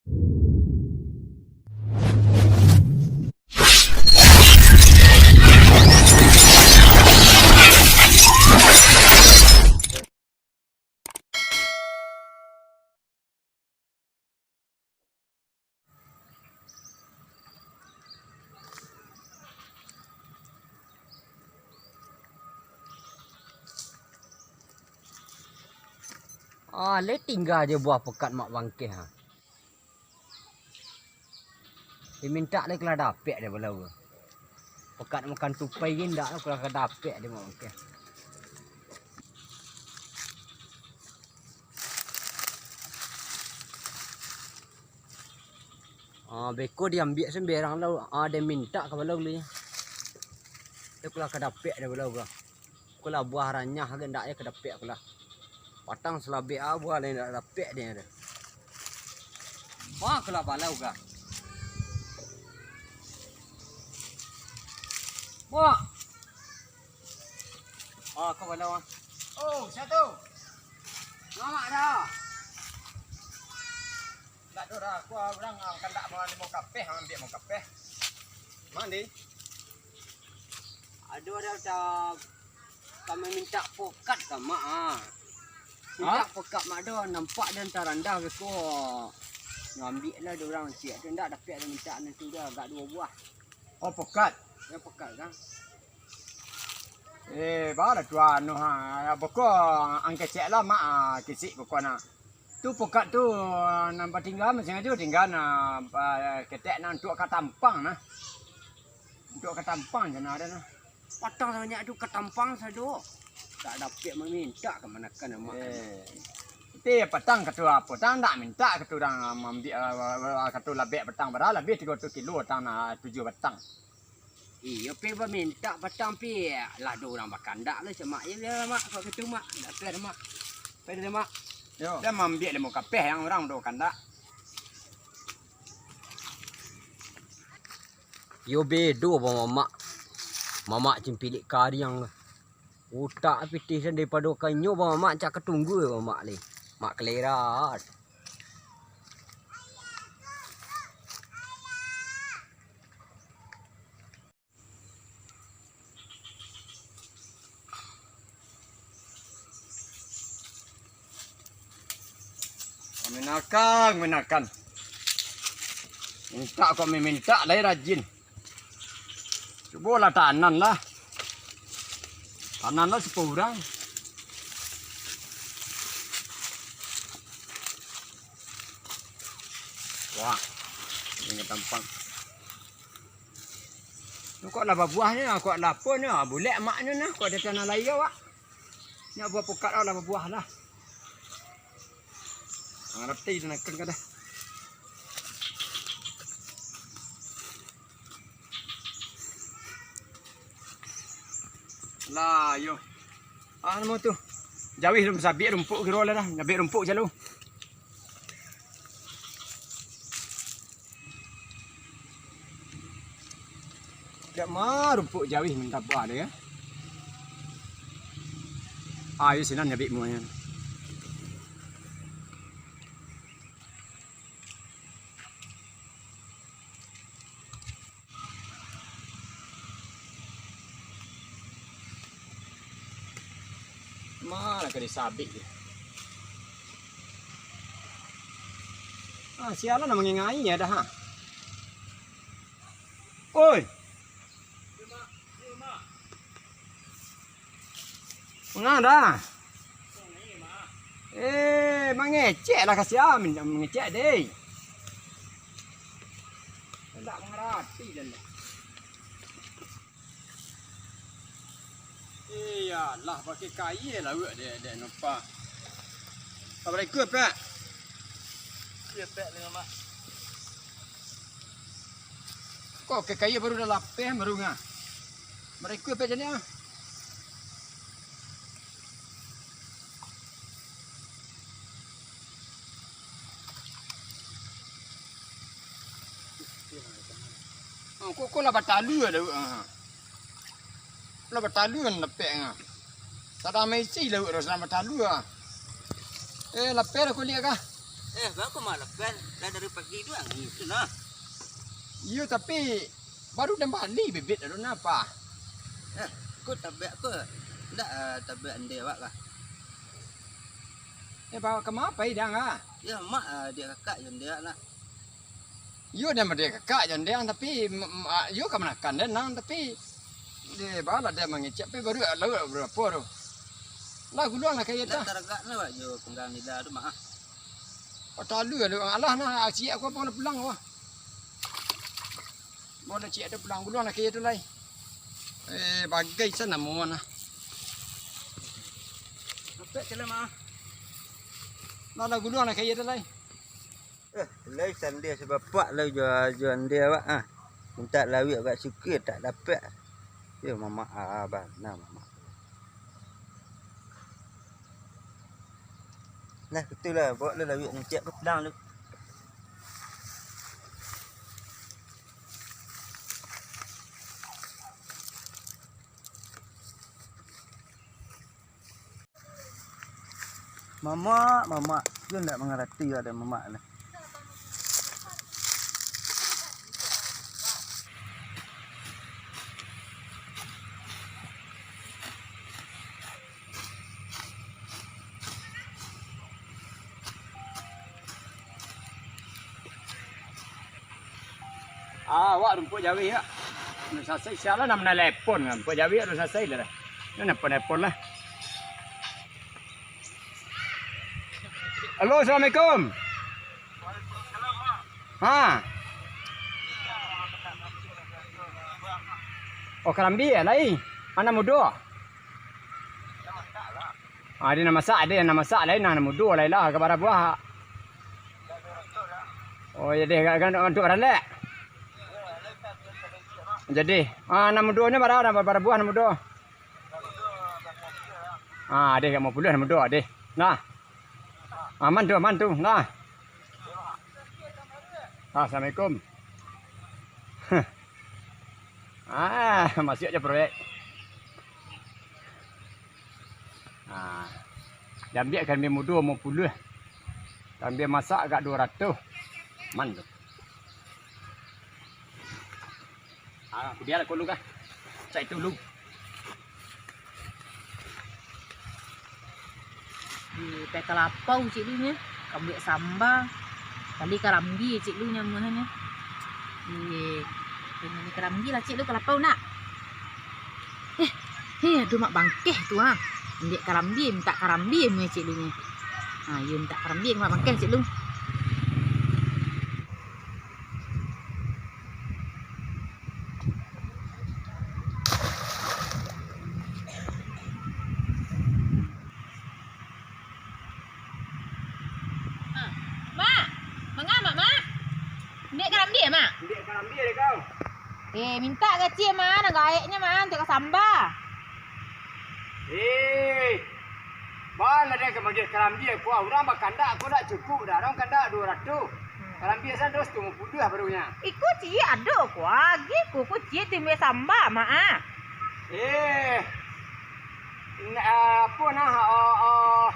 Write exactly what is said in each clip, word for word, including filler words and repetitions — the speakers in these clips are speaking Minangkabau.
Ah, lai tingga je buah pokat mak bangkeh, ha. Dimintak lai kala dapek dek balau ko. Pokat makan tupai gin ndak, kala dapek dek mak bangkeh. Ah, beko diambiak sambarang lah, ah, den mintak ka balau lai. Itu kala ka dapek dek balau ko. Ko lah buah ranyah ka ndak, yo ka dapek ko lah. Patang salabek ah buah lai ndak dapek den tu. Wah, ko lah balau ko. Wah. Ah, ko balau ah. Oh, sia tu? Mamak dah. Ndak ado dah, aku urang kandak ma-, limo kapeh, ambiak limo kapeh. Mandi. Ado, ado, ta-, kami mintak pokat ka mak, ah. Mintak pokat mak do, nampak den tarandah beko. Ngambiak lah dek urang ciek tu, ndak dapek den mintak nan tu dah, agak duo buah. Oh, pokat. Yo, pokat kan. Eh, baa lah tu anu, ha. Beko ang kecek lah, mak, ah, kisik beko nah. Tu pokat tu, nan batingga, masin ajo tingga nah, ba-, ketek nah, untuak ka tampang nah. Untuak ka tampang je nah, ado nah. Patang sabanyak tu ka tampang sado. Tak dapek mamintak ka manakan mak. Eh. Tapi patang ka tu apo, tang ndak mintak ka tu urang mambiak, ka tu labek patang bara, labiah tigo ratus kilo tang nah tujuah batang. Iyo, pi bamintak patang pi, lah ado urang bakandak lah, cak mak je lah, mak, kok gitu, mak, ndak fair, mak. Fair deh, mak. Yo. Dah mambiak limo kapeh yang urang ado kandak. Yo bedo, bamamak. Mamak cimpilik kariang. Utak pitih san daripado ka inyo, bamamak cak katunggu, bamamak leh. Mak kalerat. Maminakan, maminakan. Mintak kok mamintak, lai rajin. Cubolah tanan lah. Tanan lah sapo urang. Wah, ini tampang. Kok lah babuah nyo, kok lah apo nyo, bulek mak nyo nah, kok di tanah lai awak. Nyo buah pokat lah babuah lah. Ang rati tu nak kena dah. Lah, yo. Ah, namo tu. Jauih tu, sabik rumpuk kiro lah dah. Sabik rumpuk jalu. Dak ma rumpuk jauih mantabua deh, ya. Ayo sinan nyabik muanyo. Ma lah ka disabik je. Ah, sialan lah mangingai ya dah, ha. Oi. Manga dah? Eh, mangecek lah kasian, mangecek deh. Ndak mangarati dah. Iyolah, pakai kayu lauak dek, dek nupa. Assalamualaikum, Pak. Iya, Pak, dengan Mak. Kok ka kayu baru dah lapeh, baru ngah. Assalamualaikum, Pak, jadi ah. Ah, kok, kok lah batalu ada, ah. Lah batalu kan lepek ngah. Sadang maisi lauak tu, sadang batalu ah. Eh, lapeh dah kulik kah? Eh, baa kok malapan? Lah dari pagi tu angin tu nah. Iyo, tapi baru den bali bibit tu nah, Pa. Eh, ko tabek ko? Ndak, ah, tabek ande awak kah? Eh, Pa, kama pai dang, ah? Yo, mak, ah, diak kakak jo ande awak lah. Iyo, den badiak kakak jo den, tapi, m-, m-, a, iyo kamanakan den nang, tapi, deh, baa lah den mangecek, tapi baru lauak barapo tu. Lah, guluang lah ka iyo tu. Lah taragak lah, Wak, jo panggang ida tu, Mak, ah. Oh, talalu lah, alah nah, ciek aku apo nak pulang, wah. Mau nak ciek ada pulang, guluang lah ka iyo tu lai. Eh, bagai san namo nah. Rapek je lah, Mak, ah. Lah, lah, guluang lah ka iyo tu lai. Eh, lai sandeh sabapak lai jo, jo andeh awak, ah. Mintak lawik agak sukir tak dapek. Yo, mamak ah, bana mamak. Nah, itulah, bawa lah lawik ngecek tu pulang tu. Mamak, mamak, yo ndak mangarati ado mamak lah. Ah, awak rumpuik jawih, ya. Alun sasai, sialah nak manalepon, rumpuik jawih alun sasai lah. Ini nelpon-nelpon lah. Halo, assalamualaikum. Ha. Oh, karambia lai. Anak mudo. Ah, ado nan masak, ado nan masak lai, nan mudo lai lah, ka bara buah. Oh, iyo deh, ka, ka, untuak baralek. Jadi, ah, nan mudonyo bara, bara, bara buah nan mudo. Ah, ado ka limo puluah nan mudo, ado. Nah. Aman tu, aman tu. Nah. Assalamualaikum. Ah, masuak je proyek. Ah, diambiak karambia mudo limo puluah. Karambia masak agak duo ratuih. Aman tu. Ah, kudialah kolu kah. Cak itu lu. Di teh kalapau cik lu nyo, kambuak samba. Kali karambia cik lu nyo mah nyo. Di teh karambia lah cik lu kalapau nak. Eh, eh, aduh mak bangkeh tu ah. Ambiak karambia, mintak karambia mah cik lu nyo. Ha, iyo mintak karambia mak bangkeh cik lu. Ha. Mak, manga mak, Mak? Ambiak karambia, Mak? Ambiak karambia dek kau. Eh, mintak gaci, Mak, nan gaeknyo, Mak, untuak ka samba. Eh, bana dek ka magiah karambia, kuah urang bakandak, ko ndak cukuik dah, urang kandak duo ratuih. Hmm. Karambia san dos tu limo puluah baru nyo. Iko ciek ado, kuah, agi ko, ko ciek tu ambiak samba, Mak, ah. Eh, Ndak, ah, apo nah, oh, oh,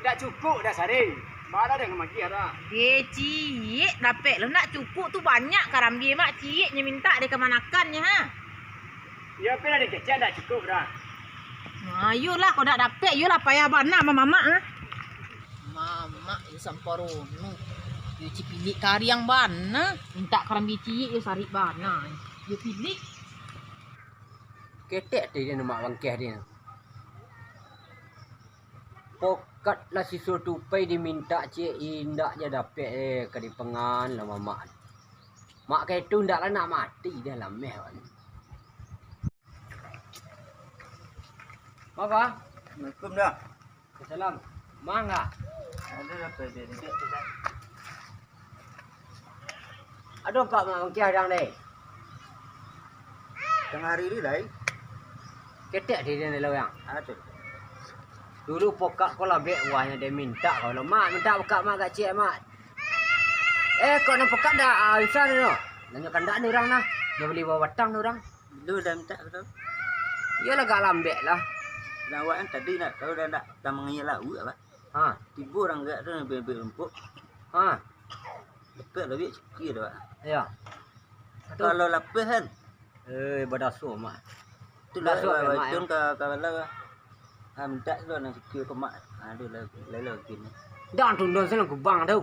ndak cukuik dah saring. Bara deh ka magiah dah. Eh, ciek dapek lo, ndak cukuik tu banyak karambia, Mak, ciek nyo mintak dek kamanakannyo, ha. Yo, apo lah dikecek ndak cukuik dah. Nah, iyolah, kok ndak dapek, iyolah payah bana mamamak, ha. Mamak yo samparono. Yo cipilik kariang bana, mintak karambia ciek yo sarik bana. Yo pilik. Ketek ati den mak bangkeh den. Pokat lah siso tupai dimintak ciek indak ja dapek, eh, ka dipangan lah mamak. Mak kaitu ndak lah nak mati dah lameh awak ni. Mak, Pak. Assalamualaikum dah. Salam. Manga. Ada apa dia? Aduh, Pak, mak mangkiah dang deh. Tangah hari ni lai. Ketek di dia lo yang. Aduh. Dulu pokak ko labek buahnyo dia minta kau lo. Mak, minta pokak mak agak ciek, Mak. Eh, kok nan pokak dah, ah, bisa ni lo. Nanyo kandak ni orang nah. Dia beli buah batang ni orang. Lu dah minta tu. Iyolah, agak lambek lah. Nah, awak kan tadi nak tahu dah nak dah mangiyal lauk apa? Ha. Tibo urang gak tu nan bebek rumpuk. Ha. Dapek lah, Wik, sikit tu, Wak. Iyo. Tu. Kalau lapeh kan? Eh, badaso, Mak. Tu lah, badaso, Wak, Mak, Wak, ya. Ka, ka bala, Wak. Ah, mintak tu lah nan sikit ko, Mak. Ah, tu lah, lah, lah, gini. Dah, tundun sana kubang tu.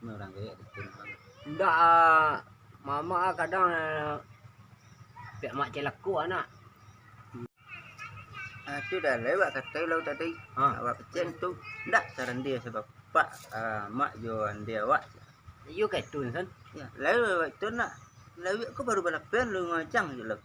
Ni urang gaya di sini. Ndak, ah, mamak kadang, ah, piak mak celako anak. Ah, tu dah lewat katai lo tadi. Ha. Awak kecil tu ndak sarandia sebab pak, ah, mak jo andi awak. Iyo ka itu, San. Ya, lewat itu nak. Lewat ko baru balapian lo ngajang je lo.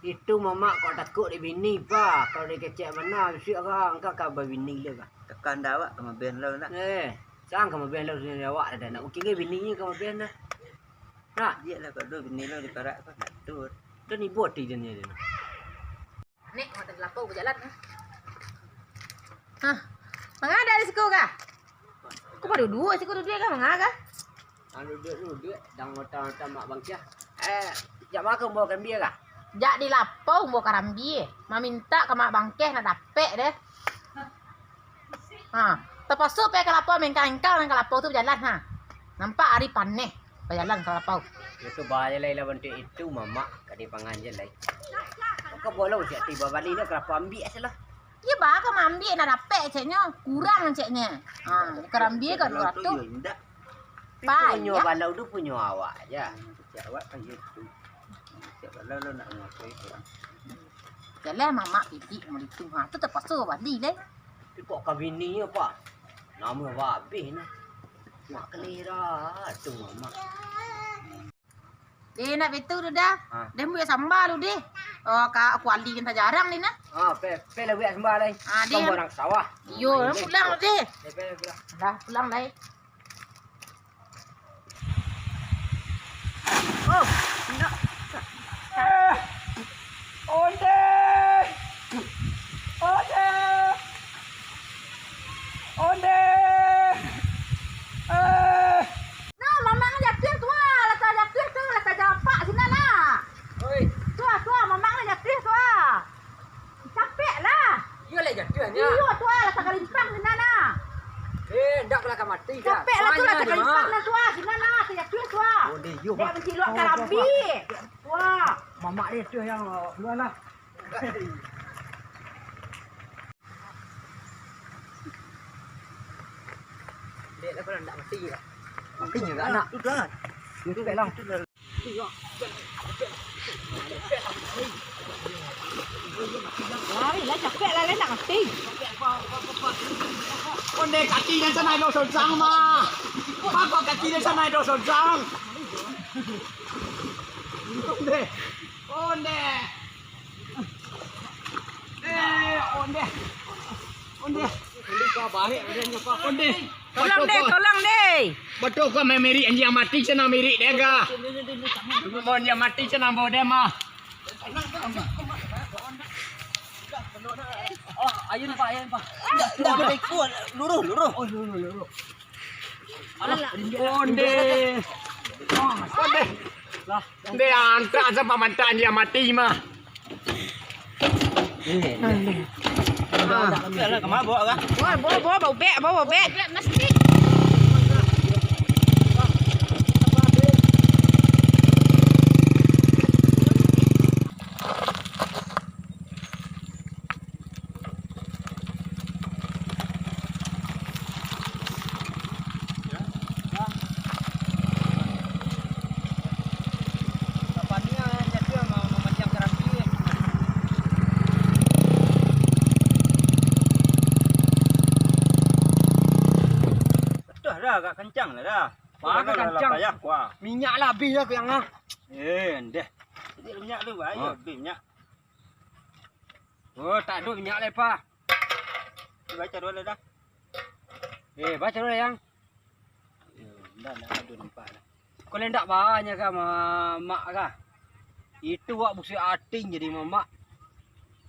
Itu mamak kok takuk dek bini, pa. Kalau dikecek bana, bisuak ka angka ka babini le ka. Tekan dah awak ka mabian lo nak. Eh, sang ka mabian lo sini awak dah. Nak mungkin ke bininyo ka mabian dah. Nak. Dia lah kalau bini lo diparak ko nak tur. Dan ibu hati dia ni. Nek, mata lapau bajalan. Hah. Manga dah di siku ka? Ko baru duo siku duduak ka, manga ka? Anu duduak-duduak, dang mata-mata mak bangkiah. Eh, jak makan bawa kambia ka? Jak di lapau bawa karambia. Mamintak ka mak bangkeh nak dapek deh. Ha, tapaso pai ka lapau, mengkang-engkang ka lapau tu bajalan, ha. Nampak ari paneh, bajalan ka lapau. Itu bahaya lai lah bantuak itu, mamak, ka dipangan je lai. Maka bola usiak tiba bali lah ka lapau ambiak salah. Iyo, bah, ka maambiak nak dapek, ceknyo. Kurang, ceknyo. Ha, karambia ka duo ratuih. Punyo balau tu punyo awak aja. Cek awak kan gitu. Cek balau lo nak ngapo itu. Jalan mamak pitik murid tu. Ha, tu tapaso bali lai. Tapi kok ka bini apa? Nama babeh nah. Mak kelera tu mamak. Deh, nak betul tu dah. Ha. Deh, buek samba lu deh. Oh, ka kuali kan jarang ni nah. Ha, pe, pe lah buek samba lai. Ha, deh. Samba orang sawah. Iyo, pulang lu deh. Pe, pe, pulang. Dah, pulang lai. Oh, indak. Eh, onde. Onde. Onde. Eh. Nah, mamak jatuah tu ah, lah jatuah tu, lah japak sinan nah. Oi. Tu ah, tu ah, mamak lah jatuah tu ah. Capek lah. Iyo lah jatuahnyo. Iyo tu ah, lah takalimpang sinan nah. Eh, ndak lah ka mati ka. Capek lah tu lah takalimpang nah tu ah, sinan nah, jatuah tu ah. Oh, deh, iyo. Dek mancilok karambia. Tu ah. Mamak dia tu yang, uh, keluar lah. Dek lah, kalau ndak mati lah. Mati juga nak. Udah. Itu dah lah. Lari lah, capek lah, lah nak mati. Onde, kaki dia sana do sonsang mah. Bako kaki dia sana do sonsang. Onde. Onde. Eh, onde. Onde. Onde. Tolong deh, tolong deh. Batua ko mamirik anjiang mati, cenah mirik deh ga. Mau anjiang mati, cenah bawa deh mah. Oh, ayun, Pak, ayun, Pak. Ndak, ndak, luruh, luruh. Oh, luruh, luruh. Alah, onde. Onde. Lah, onde antak sa pamantak anjiang mati mah. Alah, kama bawa kah? Bawa, bawa, bawa, bawa bek, bawa, bawa bek. Bawa bek plastik. Dah, dah, agak kencang lah dah. Wah, agak kencang. Payah, wah. Minyak lah habis lah, kuyang lah. Eh, ndeh. Minyak tu, wah, habis minyak. Oh, tak ada minyak lai, Pak. Baca dulu dah. Eh, baca dulu, Yang. Yo, ndak, ndak ada nampak lah. Kalau ndak banyak kah, ma-, mak kah? Itu wak busi ating jadi mamak.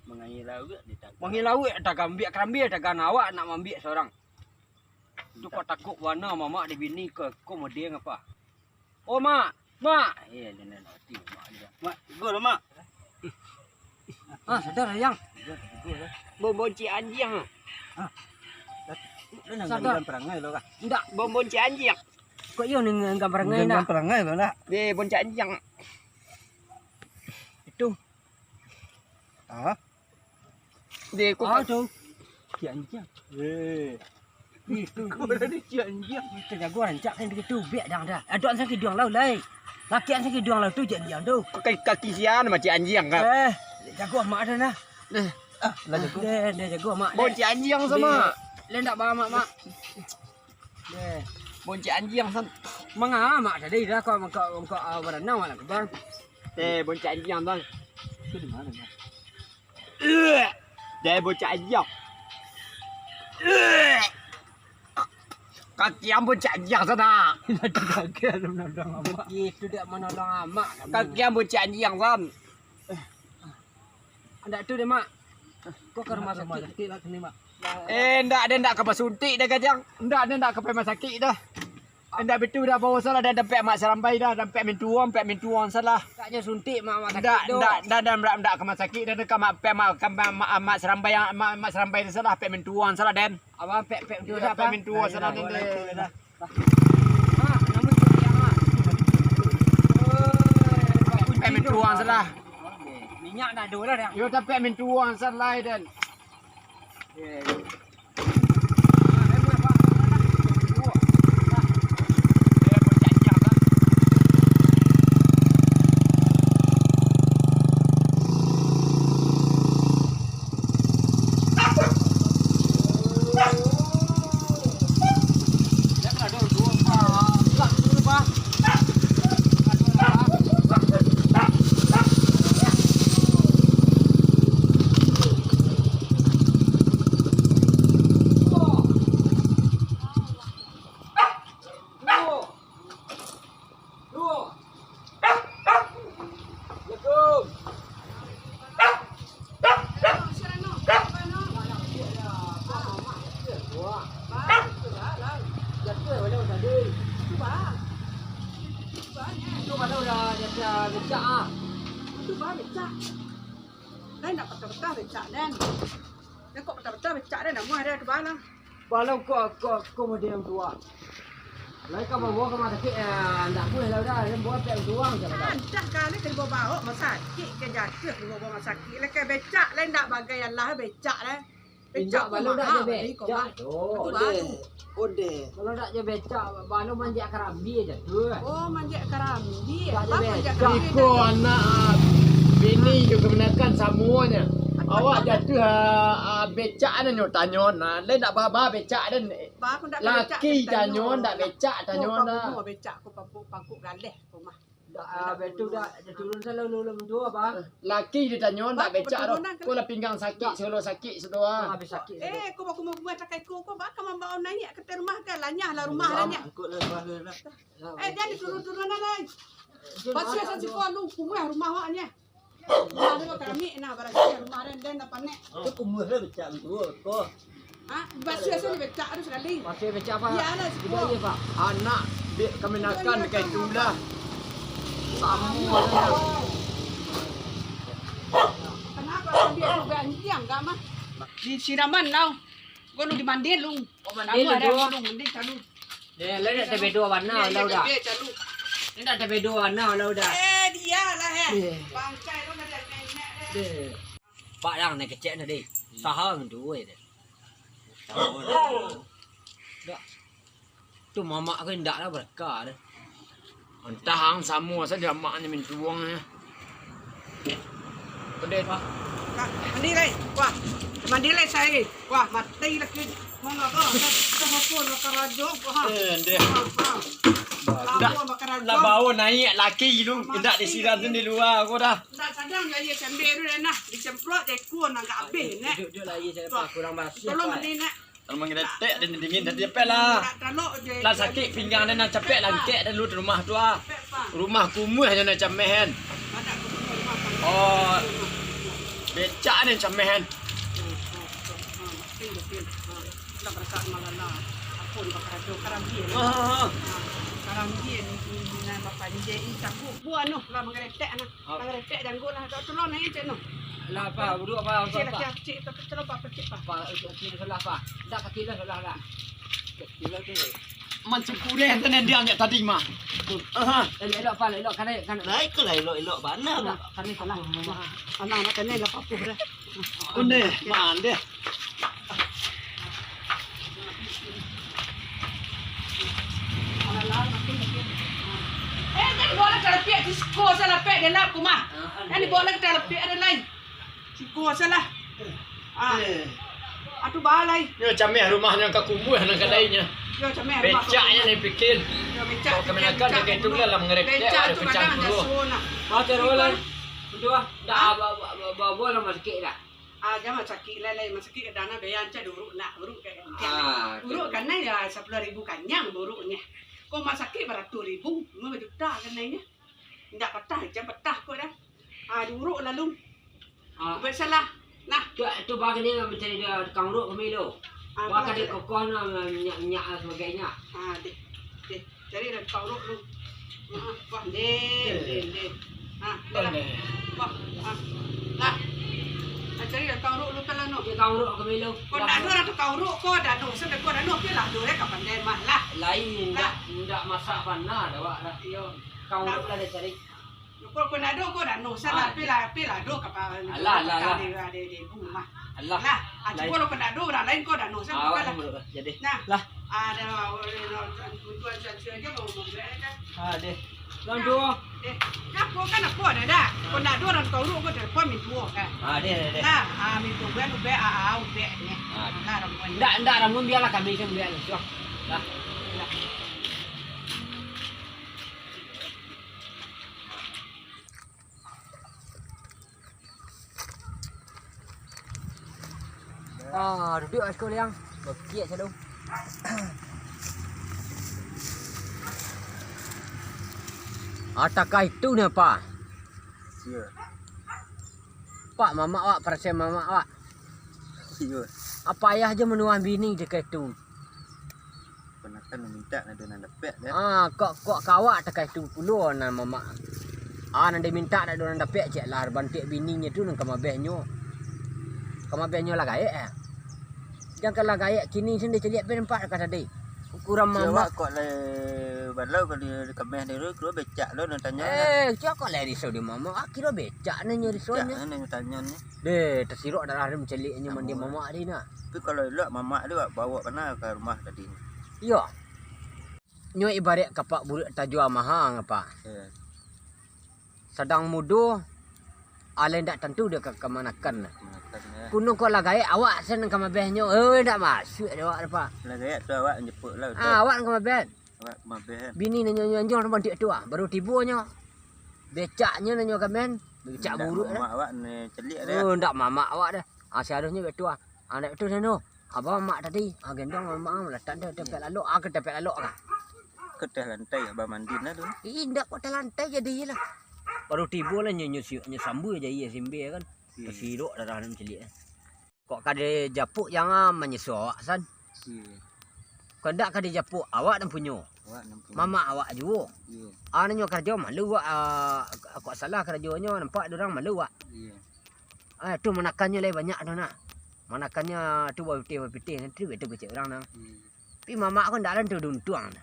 Mangai lauak ditangkap. Mangai lauak, tagambiak karambia, tagan awak nak mambiak seorang. Tu kok takut bana mamak dibini ko, ko model apa? Oh, Mak, Mak. Eh, dia nak mati, Mak dia. Mak, tegur lah, Mak. Ah, sadar lah, Yang. Bau-bau cik anjing. Ah. Lu nan Sabar. Gangguan parangai lo kah? Ndak. Bom boncik anjiang. Kok iyo nan gangguan parangai, nak? Gangguan parangai lo, nak? Deh, boncik anjiang. Itu. Ah? Deh, kok Ah, tu. Boncik anjiang. Eh. Itu. Kok ada boncik anjiang? Itu jago rancak kan gitu. Biak dang dah. Aduh, ansang kiduang lah, lai. Laki ansang kiduang lah tu, boncik anjiang tu. Kaki, kaki sian macam anjiang, kah? Eh, jago amak dah nah. Deh. Ah, lah jago. Deh, deh, jago amak, deh. Boncik anjiang sama. Deh. Lai ndak ba amak, mak. Deh. Boncik anjiang, San. Manga amak tadi dah kau, kau, kau, ah, baranau lah, Bang. Deh, boncik anjiang, Bang. Itu di mana, Bang? Deh, boncik anjiang. Kaki ambo boncik anjiang sana. Kaki ambo manolong amak. Itu dak manolong amak. Kaki ambo boncik anjiang, San. Ndak tu deh, Mak. Kok ka rumah sakit? Rumah sakit lah sini, Mak. Eh, ndak, den ndak ka basuntik dah, Gajang. Ndak, den ndak ka pai rumah sakit dah. Ndak bitu dah, bawa salah dah, dampek amak sarambai dah, dampek mintuang, dampek mintuang salah. Taknyo suntik, Mak, rumah sakit Ndak, tu. Ndak, ndak, ndak, ndak, ndak ka rumah sakit dah, ka mak, mak, mak, mak sarambai, mak, mak sarambai dah salah, pek mintuang salah, den. Abang pek, pek mintuang Iya, salah, pek Bang. Mintuang salah, den. Dah. Ah, namun tu yang ah. Pek mintuang salah. Minyak nak ada lah dah. Yo, tapi mintuang salah, den. Lai ndak patah-patah becak den. Den kok patah-patah becak den, namuah den tu bana. Balau ko, ko, ko model tu ah. Lai ka bawa ka rumah sakit, eh, ndak buliah lah udah, den bawa pek tuang sajo lah. Antah kali ka dibawa-bawa rumah sakit, ka jatuah ka dibawa-bawa rumah sakit. Lai ka becak, lai ndak bagai alah becak lai. Becak Indak, ko balau dak mahal jo tadi ko becak mah. Tu. Tu Ondeh, baru. Ondeh. Kalau dak jo becak, balau manjek karambia jatuah. Oh, manjek karambia. Dak jo Bah, manjek becak. Karambia Iko dah. Anak, ah, bini jo kamanakan samuanyo. Awak jatuah, ah, ah, becak nyo tanyo, nah, lai ndak baba becak den. Bah, aku ndak ka becak Laki tanyo, tanyo, ndak becak tanyo, Ko nah. Pangku becak, ko pangku, pangku galeh ko mah. Dak, ah, betul dak, dak turun salah ulun-ulun tu, Abah. Laki ditanyo, ndak becak doh. Ko lah pinggang sakik, solo sakik, sudo ah. Ah, habis sakik, sudo. Eh, ko bakumua-kumua takai ko, ko baka mambawa naiak ka rumah ka, lanyah lah rumah, lanyah. Angkut lah, Abah, lah. Eh, jan diturun-turun lah, lai. Basuah sa siko lu, kumuah rumah awak nyo. Rumah tu keramik nah, barasiah rumah den, den dah panek. Tu kumuah lah becak tu, ko. Ha? Basuah sa ni becak tu sakali. Basuah becak, Pak. Iyolah, siko. Iya, Pak. Anak, dek kamanakan ka itulah. Samo sajo. Kenapa dia tu ganjiang gak mah? Di siraman tau. Ko lu dimandi lu. Oh, mandi lu, Bang. Lu mandi calu. Eh, lah dak tabedo warna, lah udah. Dak tabedo warna, lah udah. Eh, dia lah, eh. Eh. Bangkai lu dah nenek deh. Eh. Pak Lang, nak kecek dah, deh. Sahang tu, eh, deh. Dak. Tu mamak ko indak lah baraka deh. Antah ang samo sajo amaknyo mintuang nyo. Pedeh. Wah, mandi lai. Wah, mandi lai sai. Wah, mati laki. Mangga ka? Ka, ka hapun bakarajo ko, ha. Eh, ndeh. Ha, ha. Ndak, lah bawo naiak laki tu. Indak disiram tu di lua ko dah. Ndak sadang jo aia cambek tu dah nah. Disemprot je ko nak abih, nek. Duduk, duduk lah, aia cambek kurang basah. Tolong mandi, nek. Kalau manggeretek, den dingin, den capek lah. Lah sakik pinggang den, nan capek langkek den lu di rumah tu ah. Rumah kumuah nyo nan cameh kan. Oh, becak den cameh kan. Ah, ah, ah. Buah noh, lah manggeretek nah. Manggeretek janggut lah. Tolong naiak cek noh. Lah, apa? Duduk apa? Apa? Cik, apa? Cik, apa? Apa? Cik, apa? Apa? Cik, cik, salah apa? Dah, kaki dah salah dah. Kaki dah tu. Mancung kureh tu nan dia angkat tadi mah. Aha. Elok-elok apa? Elok, kanan, kanan. Naik ke lah elok-elok bana. Kanan salah. Anak-anak kanan lah apa dah. Ondeh, mandeh. Eh, jan dibawa lah ka lapiak, siko sa lapiak dalam rumah. Jan dibawa lah ka lapiak ado lai. Siko sa lah. Ah. Eh. Atu baa lai. Nyo cameh rumahnyo ka kumuah nan kadainyo. Yo cameh rumah. Becaknyo lai pikir. Yo becak. Kau kemenakan becak dekat itu lah, lah mengerekek. Becak tu kadang ada suruh. Baca rolan. Udah, dah, bawa, bawa, bawa, bawa lah masakik dah. Ah, jan masakik lai, lai masakik ka dana bayan cah duruk nak, duruk ka gantian. Ah, duruk kanai ya sapuluah ribu kanyang duruknyo. Ko masakik baratuih ribu, limo juta kanainyo. Indak patah, jan patah ko dah. Ah, duruk lalu. Ah. Buat salah. Nah. Tu, tu bagi ni mancari dia tukang uruk kami tu. Ah, baka dia kokoh no, minyak-minyak dan sebagainya. Ah, deh. Deh. Cari lah tukang uruk tu. Ha, wah, deh, deh, deh. Ha, dah lah. Wah, ha. Lah. Ha, cari lah tukang uruk lu kan lah, no. Tukang uruk kami lu. Kau ndak ado urang tukang uruk, kau dah ado. Sampai kau dah ado, oke lah, ado, eh, kapan deh mah lah. Lain, ndak, ndak masak panah dah, wak, dah. Iyo. Tukang uruk lah dia cari. Kau, kau ndak ado, kau dah ado. Salah, pi lah, pi lah, ado kapan. Alah, alah, alah. Ada, ada, ada ibu mah. Alah. Lah, ah, cubo lo kau ndak ado, urang lain kau dah ado, sampai lah. Jadi. Nah. Lah. Ada, untuk aja aja mau membeli kan. Ah, deh. Lang duo. Eh, ngapo kan apo dah dah? Kau ndak ado urang tau lu, kau telepon mintuo kan. Ah, deh, deh, deh. Nah, ah, mintuo gue, gue, ah, ah, ubek ni. Ah. Nah, rambuan. Ndak, ndak, rambuan biarlah kami kan, biar. Lah. Lah. Ah, duduak lah siko liang. Bakiak sado. Ataka itu ni apa? Iyo. Pak, mamak awak, parasaian mamak awak. Iyo. Apa ayah je manuah bini je ka itu? Panakan mintak nado nan dapek, dah. Ah, kok, kok ka awak takah itu pulo nan mamak. Ah, nan dimintak nado nan dapek, cek lah, bantuak bininyo tu nan ka mabehnyo. Ka mabehnyo lah gaek, eh. Jan ka lah gaek, kini sen dicaliak pe nampak ka tadi. Ukuran mamak. Awak kok lai balau ka di, di kameh dulu, kiro becak lo nan tanyo. Eh, cak kok lai risau di mamak. Ah, kiro becak nan nyo risau nyo. Becak nan nyo tanyo ni. Deh, tasirok darah dia mancaliaknyo mandi mamak tadi nak. Tapi kalau elok mamak tu, wak bawa kana ka rumah tadi. Iyo. Nyo ibarat kapak buruak tajua maha ngapa. Iyo. Sadang mudo, alai ndak tantu dia ka, ka manakan. Manakan, yo. Kuno kok lah gaek, awak sen ka mabehnyo. Eh, ndak masuak dek awak, Pak. Lah gaek tu awak jemput lah, ah, betul. Awak ka mabeh. Awak ka mabeh, kan? Bini nan nyo anjuang tu bantuak tu ah, baru tibonyo. Becaknyo nan nyo kamen, becak buruak dah. Ndak mamak awak ni caliak dah. Oh, ndak mamak awak dah. Ah, saharusnyo bek tu ah. Ah, ndak tu sano. Abang mamak tadi, ah, gendong mamak, ah, meletak dah, tampek lalok, ah, ka tampek lalok, ah. Ka ateh lantai, abang mandi lah tu. Ih, indak ka ateh lantai jadi lah. Baru tibo lah, nyo, nyo si-, nyo sambua je aia simbe kan. Iyo. Tasirok darah nan caliak. Kok ka dijapuk, jangan manyeso awak, San. Iyo. Kok ndak ka dijapuk, awak nan punyo. Awak nan punyo. Mamak awak juo. Iyo. Ah, nan nyo karajo malu awak, ah, kok salah karajonyo, nampak dek urang malu awak. Iyo. Ah, tu manakannyo lai banyak tu nak. Manakannyo tu bapitih-bapitih, nanti betu kecek urang nang. Hmm. Tapi mamak ko ndak ado tu untuang tu.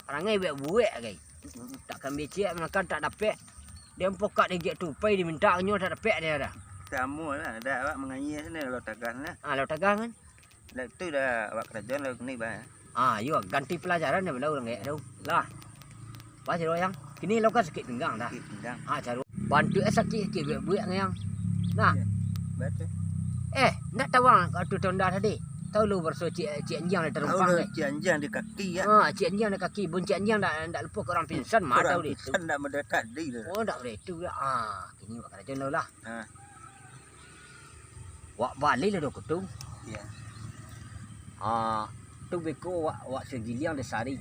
Parangai buek-buek gai. Mm-mm. Tak kan becek, manakan tak dapek. Dia pokak digiak tupai diminta nyo tak dapek dia dah. Samo lah, dah awak mangayia sini lalu tagah lah. Ah, lalu tagah kan? Lah tu dah awak karajo lah kini bah. Ah, iyo, ganti pelajaran dah balau urang gaek tu. Lah. Pas caro yang kini lo kan sakik pinggang dah. Sakik pinggang. Ah, caro. Bantuak eh sakik-sakik buek-buek ngayang. Nah. Iyo, batua. Eh, ndak tahu ang tu tonda tadi. Tahu lo baraso cik, cik anjiang di tarumpang. Tahu lo cik anjiang di kaki, ya. Ah, cik anjiang di kaki. Bun cik anjiang ndak, ndak lupo ka urang pingsan, mah tahu dek tu. Urang pingsan ndak mode tadi lo. Oh, ndak mode tu, ya. Ah, kini wak karajo lo lah. Ah. Wak bali lah dok tu. Iyo. Ah, tu beko wak, wak sagiliang di sari.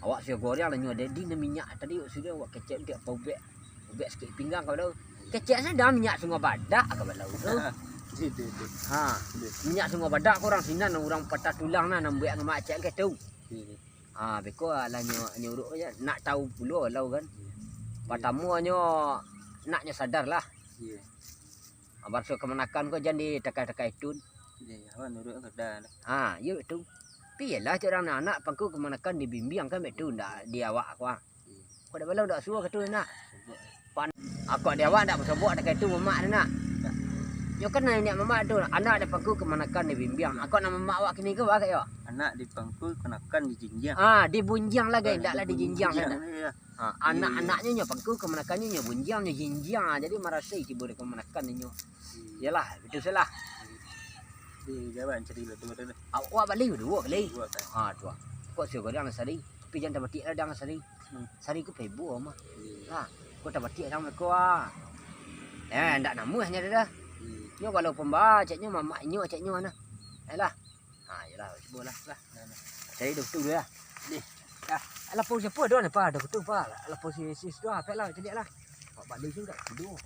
Awak sio goreng lah nyo ado di minyak tadi, wak sudah wak kecek untuak paubek. Ubek sakik pinggang ka balau. Kecek sajo minyak Sungai Badak ka balau tu. Itu, itu. Ha. Itu. Minyak Sungai Badak ko urang sinan, urang patah tulang nah, nan buek ngamak cek ke tu. Iyo. Ha, beko lah nyo, nyo uruk je. Nak tahu pulo balau kan. Iyo. Patamo nyo, nak nyo sadar lah. Iyo. Baraso kamanakan ko jan ditakai-takai tun. Iyo, iyo, awak nuruik ka dah. Ha, iyo tu. Tapi iyolah cak urang anak pangku kamanakan dibimbiang kan, mak tu ndak di awak ko, ah. Iyo. Ko dak balau dak suruah ka tu nak. Sobok. Pan, ako di awak ndak basobok takai tu mamak tu nak. Ndak. Nyo kan niniak mamak tu, anak dek pangku kamanakan dibimbiang. Ako nak mamak awak kini ko, bah, kak yo? Anak dipangku kamanakan dijinjiang. Ah, dibunjiang lah, gai, ndak lah dijinjiang, dijinjiang, dah. Iyo. Ha, anak-anaknyo nyo pangku kamanakannyo nyo bunjiang, nyo jinjiang. Ha, jadi marasai tibo di kamanakan inyo. Hmm. Iyolah, itu salah. Di Jawa cari lah tu, tu, tu. Awak bali duo kali. Duo kali. Ha, tu. Kok sio goreng sari, tapi jan tabatiak lah dang sari. Hmm. Sari ko pebo mah. Hmm. Ha, kok tabatiak dang ko, ah. Eh, ndak namuah nyo dah. Hmm. Nyo walaupun ba, caknyo mamak inyo, caknyo nah. Ayolah. Ha, iyolah, cubolah, lah. Nah, nah. Cari doktor dulu lah. Deh. Dah. Lapor siapo ado ni, pa? Doktor, pa? Lapor si, si situ, ah, pek lah, caliak lah. Awak bali tu ndak tido.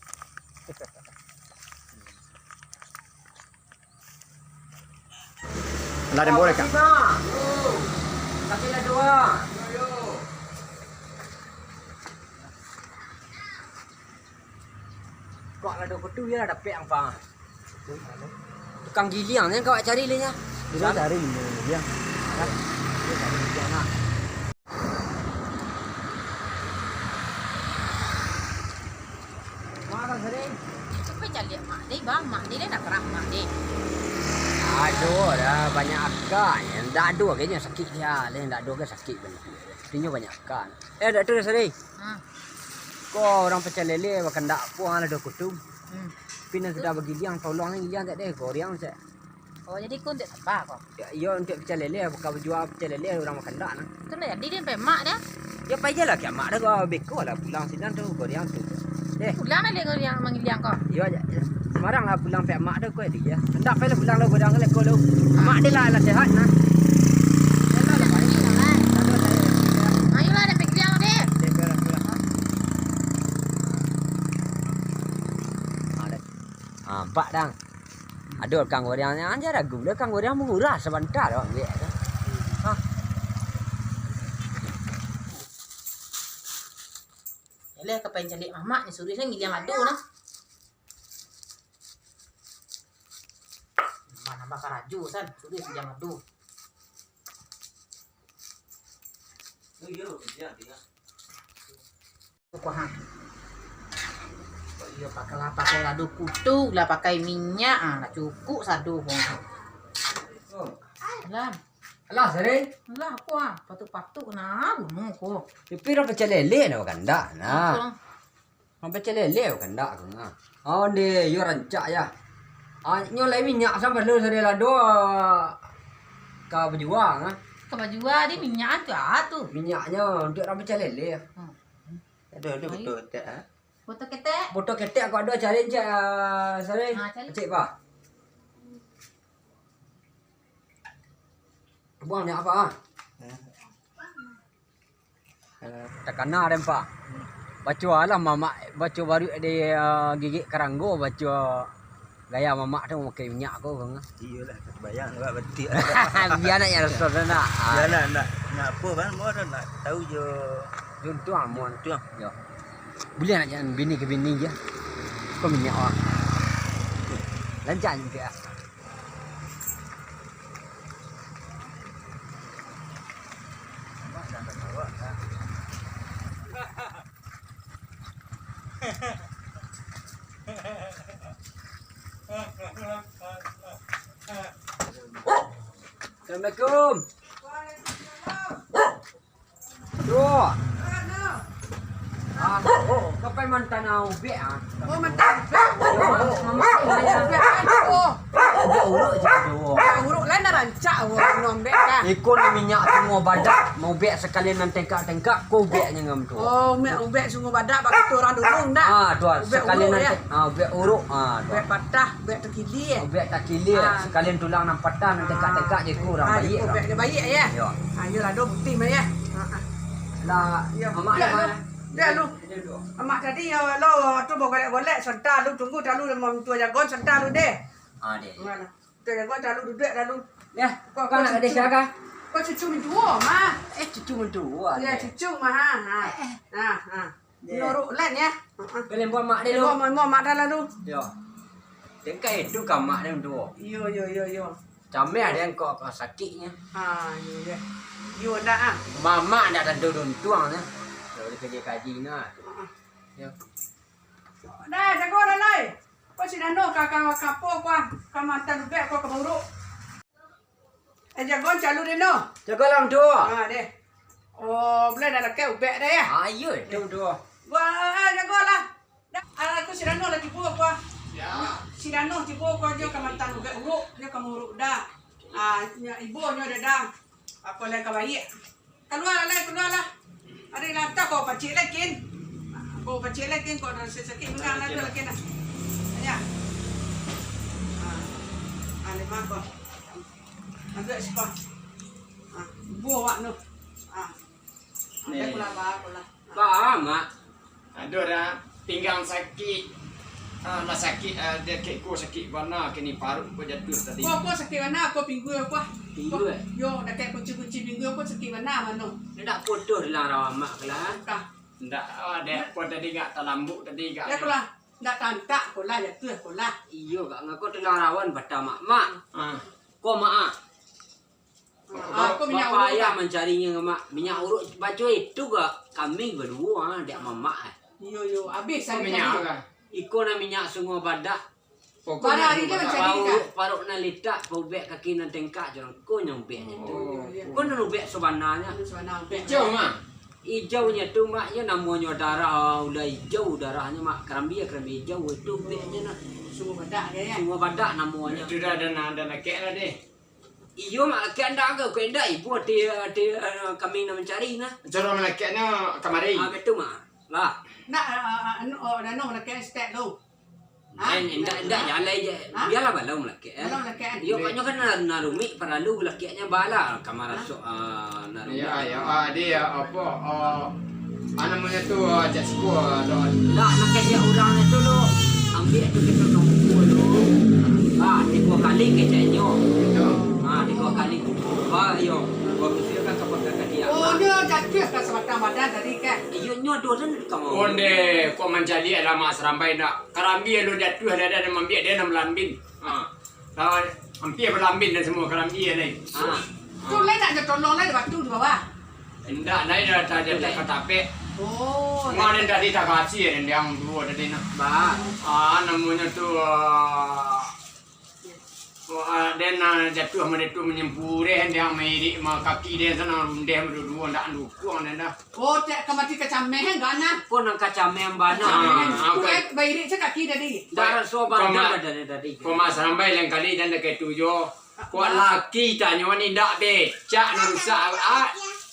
Lah, den boleh, Kak? Yo. Kaki lah dua. Yo, yo. Kok lah doktor tu, yo lah dapek ang, pa. Tukang giliang ni kau cari leh nyo. Dia cari ni dia. Dia cari dia nak. Mana sering? Cuba cari mak ni, bang, mak ni dia nak kerah mak ni. Aduh, dah banyak akal. Ndak ado kayaknya sakit dia, leh ndak ado ke sakit benar. Artinya banyak akal. Eh, dak tu sering. Ha. Ko urang pacalele bakandak puang lah doh kutu. Hmm. Tapi nan sudah bagiliang, tolong ni giliang tak deh, goreang cak. Oh, jadi ko untuak saba ko? Ya, iyo, untuak pacalele, bukan bajua pacalele urang bakandak nah. Tu ndak jadi deh, pai mak dah. Ya, pai je lah, kiamak dah, ko beko lah pulang sinan tu, goreang tu. Eh. Pulang dah leh goreang mangiliang ko. Iyo, aja. Semarang lah pulang pai mak dah, ko dia. Ndak pai lah pulang lah, goreang ko leko lu. Mak dia lah, lah sehat nah. Ayolah, dah pergi lah, deh. Deh, ko lah, ko lah. Ah, dah. Ah, nampak dah. Ado kang goreang, jan ragu lah kang goreang, murah sabanta awak ambiak tu. Ha. Eleh ka pai caliak mamak ni, suruah nyo giliang ado nah. Nambah-nambah karajo san, suruah giliang ado. Kuah, ha. Iyo, pakai lah, pakai lado kutu, lah pakai minyak, ah, lah cukuik sado ko. Alah. Alah, sari. Alah, kuah, patuk-patuk, nah, bunuh ko. Tapi urang pacalele nah bakandak, nah. Apo? Urang pacalele bakandak ko, nah. Oh, ndeh, iyo rancak, ya. Ah, nyo lai minyak sampai lu sari lado, ah, ka bajua, ah. Ka bajua, di minyak tu, ah, tu. Minyaknyo untuak urang pacalele. Hmm. Aduh, aduh, ayo. Betul, betul, ah. Foto ketek? Foto ketek aku ado, cari cek, ah, sari. Ah, cari. Cek, bah. Buang ni apa, ah? Eh. Takana den, Pak. Baco lah mamak, baco baruak di, ah, gigik karanggo, baco gaya mamak tu makai minyak ko, kan. Iyolah, bayang awak batik. Bia nak yang raso tu nak. Ah. Iyolah, nak, nak apo, kan, mo tu nak tahu jo. Juntuang, mo. Juntuang. Yo. Buliah nak jan bini ka bini je. Ko minyak awak. Lancar je minyak. Assalamualaikum. Duh. Ah, ka pai mantan ubek, ah. Oh, mantan ubek. Ubek uruk je tu. Ubek uruk lain dah rancak, awak minum ubek dah. Iko ni minyak sungo badak, maubek sakalian nan tengkak-tengkak, ko ubek nyo ngam tu. Oh, ubek, ubek sungo badak, bak kito urang dulu, ndak? Ah, tu, ubek sakalian uruk, nan yo? Te-, ah, ubek uruk, ah, tu. Ubek patah, ubek takilia. Ubek takilia, ah, sakalian tulang nan patah, nan tengkak-tengkak je ko urang baiak. Ah, ubek je baiak, yo? Yo. Ah, iyolah, ado putih mah, yo. Ah, ah. Lah, yo, amak yo, lah mana? Dah lu. Amak tadi yo, lo tu bagolek-golek, santa lu, tunggu talu, lamo mintuo jagon, santa lu deh. Ah, deh. Mana? Mintuo jagon talu duduak talu. Yo, kau, kau nak cucu. Kau cucu mintuo mah. Eh, cucu mintuo. Yo, deh. Cucu mah, ha, ha. Eh, eh. Ha, ha. Yo. Nurut lan, yo. Ha, ha. Kalian buat mak deh lu. Buat mak, mak dah lalu. Yo. Tengka itu kamak den tu. Iyo, iyo, iyo, iyo. Cameh den kok, kok sakiknyo. Ha, iyo, iyo. Iyo ndak ah. Mamak ndak tantu untuang nyo. Kalau dikaji-kaji nah. Ha. Yo. Dah, jago dah lai. Ko si Dano ka, ka, ka apo ko ah? Ka mantan ubek ko ka buruk. Eh, jago calu deh no. Jago lah tu. Ha deh. Oh, buliah dah lakek ubek dah ya. Ayo tu tu. Wah, jago lah. Dah, ah, aku si Dano lah tibo ko ah. Ya. Si Dano tibo ko ajo ka mantan ubek uruk, nyo ka muruk dah. Ah, nyo ibo nyo dah dah. Apo lai ka baiak. Kalua lah, kalua lah. Ari lantah ko pacik lai kin. Ko pacik lai kin, ko rasa sakik mangga lah tu lai kin lah. Ya. Ah. Ah, lima ko. Ambil siko. Ah, buah wak no. Ah. Ambil pula, ba, pula. Ba, Mak. Aduh, dah pinggang sakik. Ah, lah sakik, ah, dakek ko sakik bana, kini paruik ko jatuah tadi. Ko, ko sakik bana, ko pinggua ko. Pinggua? Ko, yo, dakek kunci-kunci pinggua ko sakik bana mano. Ndak putuih tulang rawan Mak ko lah? Ka. Ndak, ah, dek ko tadi gak talambuk tadi gak. Ya ko lah, ndak tantak ko lah, jatuah ko lah. Iyo, gak ngako tulang rawan bata Mak. Mak. Ah. Ko Mak ah. Ah, ko minyak uruk payah ka? Minyak uruk, baco itu ka kami baduo, ah, dek mamak, ah. Iyo, iyo, abih minyak ka? Iko nan minyak sungo badak. Pokoknyo pada hari dia mancari ka? Paruik, paruik nan litak, paubek kaki nan tengkak, jorang ko nyo ubeknyo tu. Oh, iyo, iyo. Ko nan ubek sabananyo. Ijau, Mak. Ijaunyo tu, Mak, iyo namonyo darah, ulah ijau darahnyo, Mak. Karambia, karambia ijau itu ubeknyo nah. Sungo badak dia, ya? Sungo badak namonyo. Itu dah, dah, dah, dah nakek lah deh. Iyo, Mak, lakek andak ko, kok indak ibo ati, ati, eh, kami nan mancari nah. Caro malakeknyo kamari. Ah, betul, Mak. Lah. Ndak, ah, ah, anu, oh, dah no malakek stek tu. Ha? Eh, indak, indak, jalai je. Ha? Bialah balau malakek, eh. Balau malakek, kan? Iyo, kok nyo kan na-, narumik, paralu lakeknyo bala kamar asok, ah, narumik. Iyo, iyo, ah, dia apo, oh, Ah, namonyo tu, ah, cak siko, ah, do. Ndak, nak kecek urang tu lo. Ambiak tu kito ka muko lo. Ah, tigo kali keceknyo. Gitu. Ah, tigo kali. Ba, iyo. Bagus yo kan ka pakai ka dia. Oh, nyo jatuah ka sabatang badan tadi kan? Iyo, nyo tu kan ka mau. Onde, kok mancaliak lah Mak Sarambai ndak. Karambia lo jatuah, dah, dah, dah mambiak, dia nan malambin. Ah. Lah, ampia balambin dan samua karambia lai. Ah. Tu lai nak jo tolong lai batu di bawah. Indak, lai dah, dah, dah, dah katapek. Oh, mano tadi takasi, eh, yang duo tadi nah. Ba. Ah, namonyo tu, ah, oh, ah, den, ah, jatuah mode tu manyampu deh, yang mairik ma kaki den sana rundeh mode duo, ndak dukuang den dah. Oh, cak ka mati kacameh, kan, nah? Ko nan kacameh bana. Ah, tu kan, bairik cak kaki tadi. Ndak raso badan dari tadi. Ko Mak Sarambai lain kali jan dakek tu jo. Ko laki tanyo ni ndak becak nan rusak. Ah,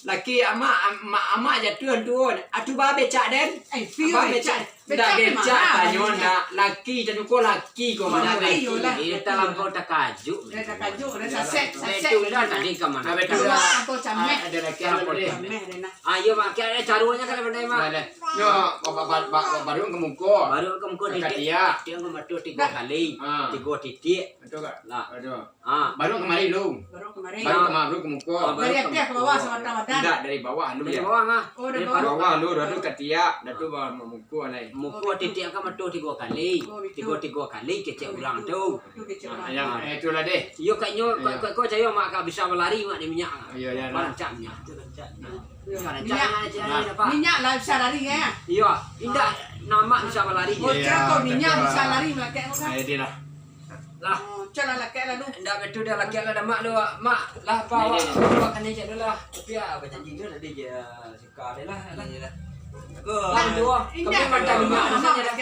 laki amak, amak, amak jatuah tu. Atu ba becak den? Eh, ba becak. Ndak becak tanyo ndak. Laki tanyo ko laki ko. Laki yo lah. Iyo talampau takajuik. Dah takajuak, dah sasek, sasek. Betul lah tadi ka mano. Betul lah. Talampau cameh. Ada laki talampau cameh. Ayo, Mak, kek ado caronyo kan, pandai, Mak? Nah, nah. Nyo, ba-, ba-, ba-, ba-, baruak ka muko. Baruak ka muko, titik. Katiak. Titik ka mato tigo kali. Ah. Tigo titik. Betul tak? Lah. Betul. Ah. Baruak kamari lu. Baruak kamari. Baruak kamari, baruak ka muko. Ah, dari ateh ka bawah, sabatang badan. Indak, dari bawah lu. Dari bawah, ah. Oh, dari bawah. Bawah lu, dadu katiak, dadu ba-, muko lai. Muko titik ka mato tigo kali. Oh, betul. Tigo-tigo kali kecek urang tu. Betul, kecek urang. Ah, yang, eh, itulah deh. Iyo, kok nyo, kok, kok, kok cayo, Mak, ka bisa balari, Mak, di minyak. Iyo, iyo, lah. Rancak minyak. Nah. Iyo, rancak minyak. Nah. Minyak lah bisa lari, ya? Iyo, indak, namak bisa balari. Oh, iyo, cako minyak bisa lari, Mak, kek. Ah, iyo, lah. Lah. Oh, cak lah, lakek lah tu. Indak betul dah, lakek lah dah, Mak, tu, Mak. Lah, apa awak, awak kena cek dulu lah. Tapi, ah, bajanji tu tadi je. Ka deh lah, lah. Iyo lah. Lah, duo. Indak, kami mantap minyak, maksudnyo dah.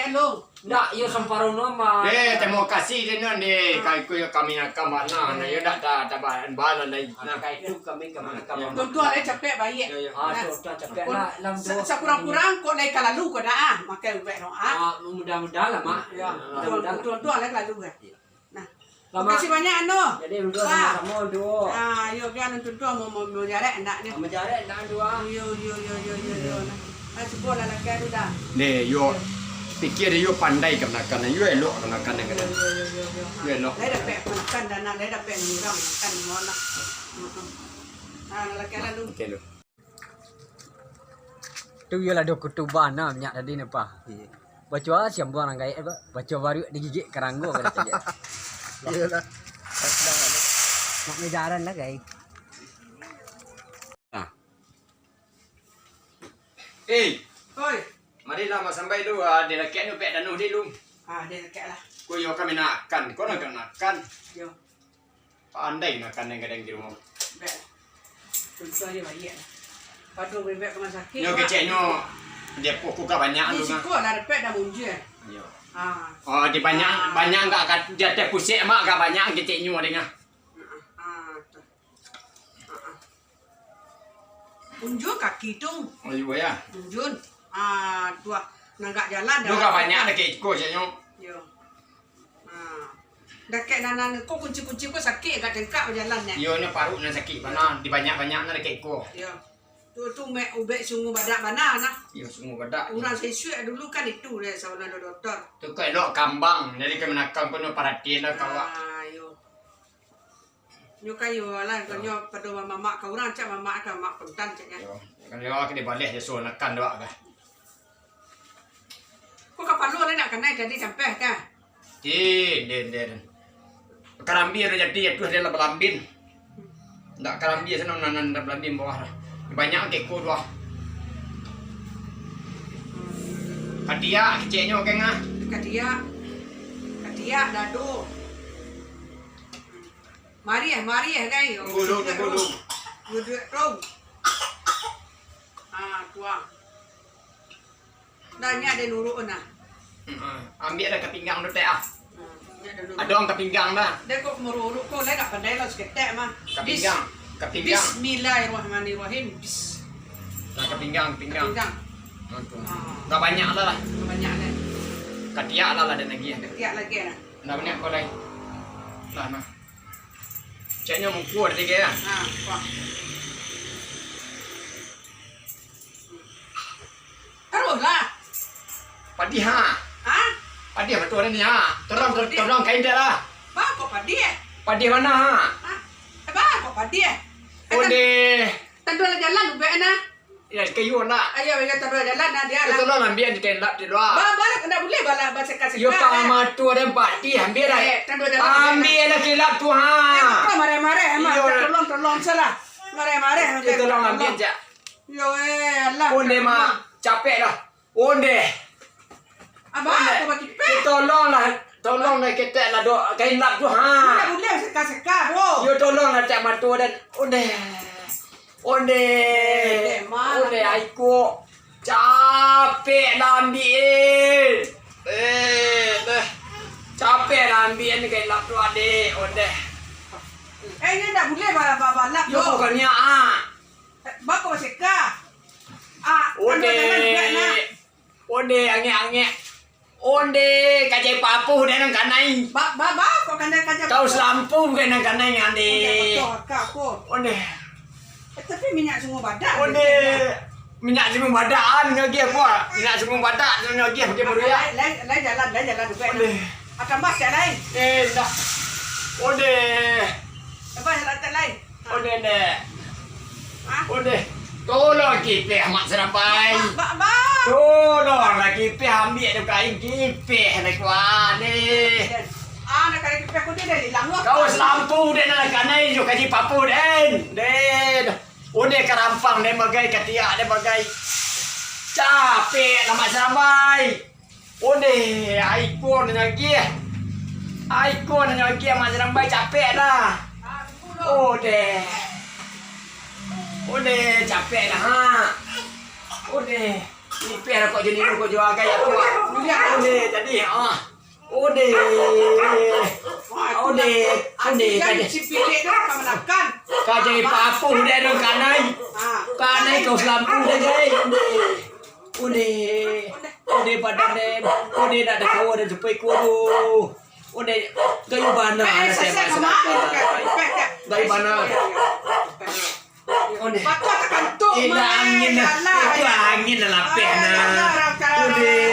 Ndak, iyo samparono mah. Eh, tarimo kasih deh, non, deh. Ka iko yo kami akan bana, nah, yo ndak ta-, tabahan bana lai. Nah. Ka itu kami, kami akan bana. Tuntuang lai capek baiak. Yo, yo. Ah, tuntuang capek lah, lam duo. Sa-, sakurang-kurang kok lai ka lalu ko dah, ah, makai ubek no, ah. Ah, mudah-mudahan lah, Mak. Yo. Mudah-mudahan. Tuntuang lai ka lalu, eh. Iyo. Nah, makasih banyak, Anu. Jadi, duo. Pak. Samo-samo, duo. Ah, yo, biar Anu tuntuang mau, mau, mau jarek, ndak ni? Mau jarek, ndak, duo. Yo, yo, yo, yo, yo, yo. Nah. Ah, cubo lah, lakek tu dah. Deh, yo. Yo. Pikir yo pandai kamanakan, yo elok kamanakan, yo, yo, yo, yo, yo. Yo elok. Lai dapek kamanakan, dah nak, lai dapek urang makan, mau nak. Heeh. Ah, lakek lalu. Oke, lu. Tu iyolah doh kutubah nah minyak tadi ni, Pak. Iyo. Baco ah, siang buang nan gaek, Pak. Baco baru digigik karanggo, kata sajo. Iyolah. Nak ngejaran lah, gai. Ah. Eh. Oi. Marilah, masambai lu, ah, di lakek nu pek danuh di lu. Ah, di lakek lah. Ko yo kami nakan, ko nak nakan. Yo. Pandai nakan nan gadang di rumah. Bek. Contoh aja baiak lah. Pado bebek rumah sakit. Nyo keceknyo, dia pokok ka banyak tu, siko lah dapek dah munjir. Yo. Ah. Oh, di banyak, banyak enggak ka, di ateh pusek mak agak banyak keceknyo dengah. Ah, ah, tu. Ah, ah. Unjun kaki tu. Oh, iyo, ya. Unjun. Ah, tuah. Nanggak jalan. Lu dah ka banyak dah kek iko, caknyo. Yo. Ah. Dakek nan, nan ko kunci-kunci ko sakik agak tengkak bajalan nyo. Iyo, nyo paruik nan sakik bana, dibanyak-banyak nan dakek iko. Yo. Tu, tu mek ubek sungu badak bana nah. Iyo, sungu badak. Urang sesuai dulu kan itu deh, sabalun ado doktor. Tu kok elok kambang, jadi ka manakang ko nyo paratian lah ka awak. Ah, iyo. Nyo kayo lah, nyo pado mamak ka urang, cak mamak ka mak pontan, caknyo. Yo, kan yo ka dibaleh jaso nakan dek awak ka. Ko kapalo lah nak kanai tadi sampeh ka? Ti, den, den. Karambia lah jadi, atuh den lah balambin. Ndak karambia sano, nan, nan, nan balambin bawah lah. Banyak kek ko tu ah. Katiak keceknyo keng ah. Katiak. Katiak, dado. Mariah, mariah, gai. Tunggu dulu, tunggu dulu. Duduak tu. Ah, tuang. Dah nyak dia nuruk nah. Hmm, ambiak dah ka pinggang tu, Tek, ah. Hmm, nyak dah nuruk. Adong ka pinggang dah. Dia kok meruruk kok, lah dak pandai lah saketek mah. Ka pinggang, ka pinggang. Bismillahirrahmanirrahim. Bis. Dah ka pinggang, pinggang. Pinggang. Ah, tu. Ah. Dah banyak dah lah. Dah banyak dah. Katiak lah, lah ada lagi. Katiak lagi lah. Ndak baniat ko lai. Lah, nah. Ceknyo mukua tadi ke, ya? Ha, wah. Taruihlah. Padih, ha? Ha? Padih batua dah ni, ha? Tolong, tol-, tolong kain dek lah. Ba, kok padih, eh? Padih mana, ha? Ha? Eh, ba, kok padih, eh? Eh, tan-, Ondeh. Tanduang lah jalan, ubek nah. Ya, kayu nak. Ayo, ayo, taruih jalan, nah, dia lah. Tolong ambiak di kain lap di luar. Ba, ba, ndak buliah balah baseka-seka. Yo, Pak, mah tu ada bati, ambiak lah. Eh, taruih jalan, ambiak lah kain lap tu, ha. Eh, kau marah-marah, emang. Iyo. Tolong, tolong, salah. Marah-marah, yo, tolong ambiak, jak. Yo, eh, alah. Ondeh, mak. Capek lah. Ondeh. Abah, ondeh. Kau bakipeh. Eh, tolonglah, tolonglah ketek lah, dok. Kain lap tu, ha. Ndak buliah seka-seka, bro. Yo, tolonglah, cak matu dan ondeh. Ondeh. Ondeh, mah. Ondeh, aiko. Capek lah ambiak, eh. Eh, deh. Capek lah ambiak ni kain lap tu, adek. Ondeh. Eh, ini ndak buliah ba-, ba-, balap, bro. Yo, bukannya, ah. Eh, bako seka. Ah, ondeh. Ondeh, angek-angek. Ondeh, kajai papuh dek nan kanai. Ba, ba, ba, kok kanai kajai papuh? Kaus lampu dek nan kanai, ondeh. Ondeh, kotor, akak ko. Ondeh. Eh, tapi minyak sungu badak. Ondeh. Minyak sungu badak, ah, nagih aku, ah. Minyak sungu badak, nagih pakai baruyak. Lai, lai, lai jalan, lai jalan, duduak. Ondeh. Akan bah, cak lai. Eh, indak. Ondeh. Apa, jalan, cak lai? Ondeh, Dek. Hah? Ondeh. Tolong kipeh, Mak Serambai. Ba, ba, ba. Tolonglah kipeh, ambiak tu kain kipeh, Dek, wah, Dek. Ah, nak kain kipeh aku ni, Dek, hilang lah. Kaus lampu, Dek, nak kanai, jo kaji papuh, Dek. Dek. Ondeh, karampang, Dek, bagai, katiak, Dek, bagai. Capek lah, Mak Serambai. Ondeh, aiko nan nagih. Aiko nan nagih, Mak Serambai, capek lah. Ondeh. Ondeh, capek lah, ha. Ondeh. Ipeh lah kok jadi kok jual kayak tu. Ondeh, jadi, ah. Ondeh. Ondeh, ondeh, kajai. Kajai papuh dek dong kanai. Kanai kau selampu dek, jai. Ondeh. Ondeh. Ondeh badan den. Ondeh nak dakawa den sampai kuro. Ondeh gayu bana. Gayu bana. Ondeh. Indak angin lah. Itu angin lah lapeh nah. Ondeh.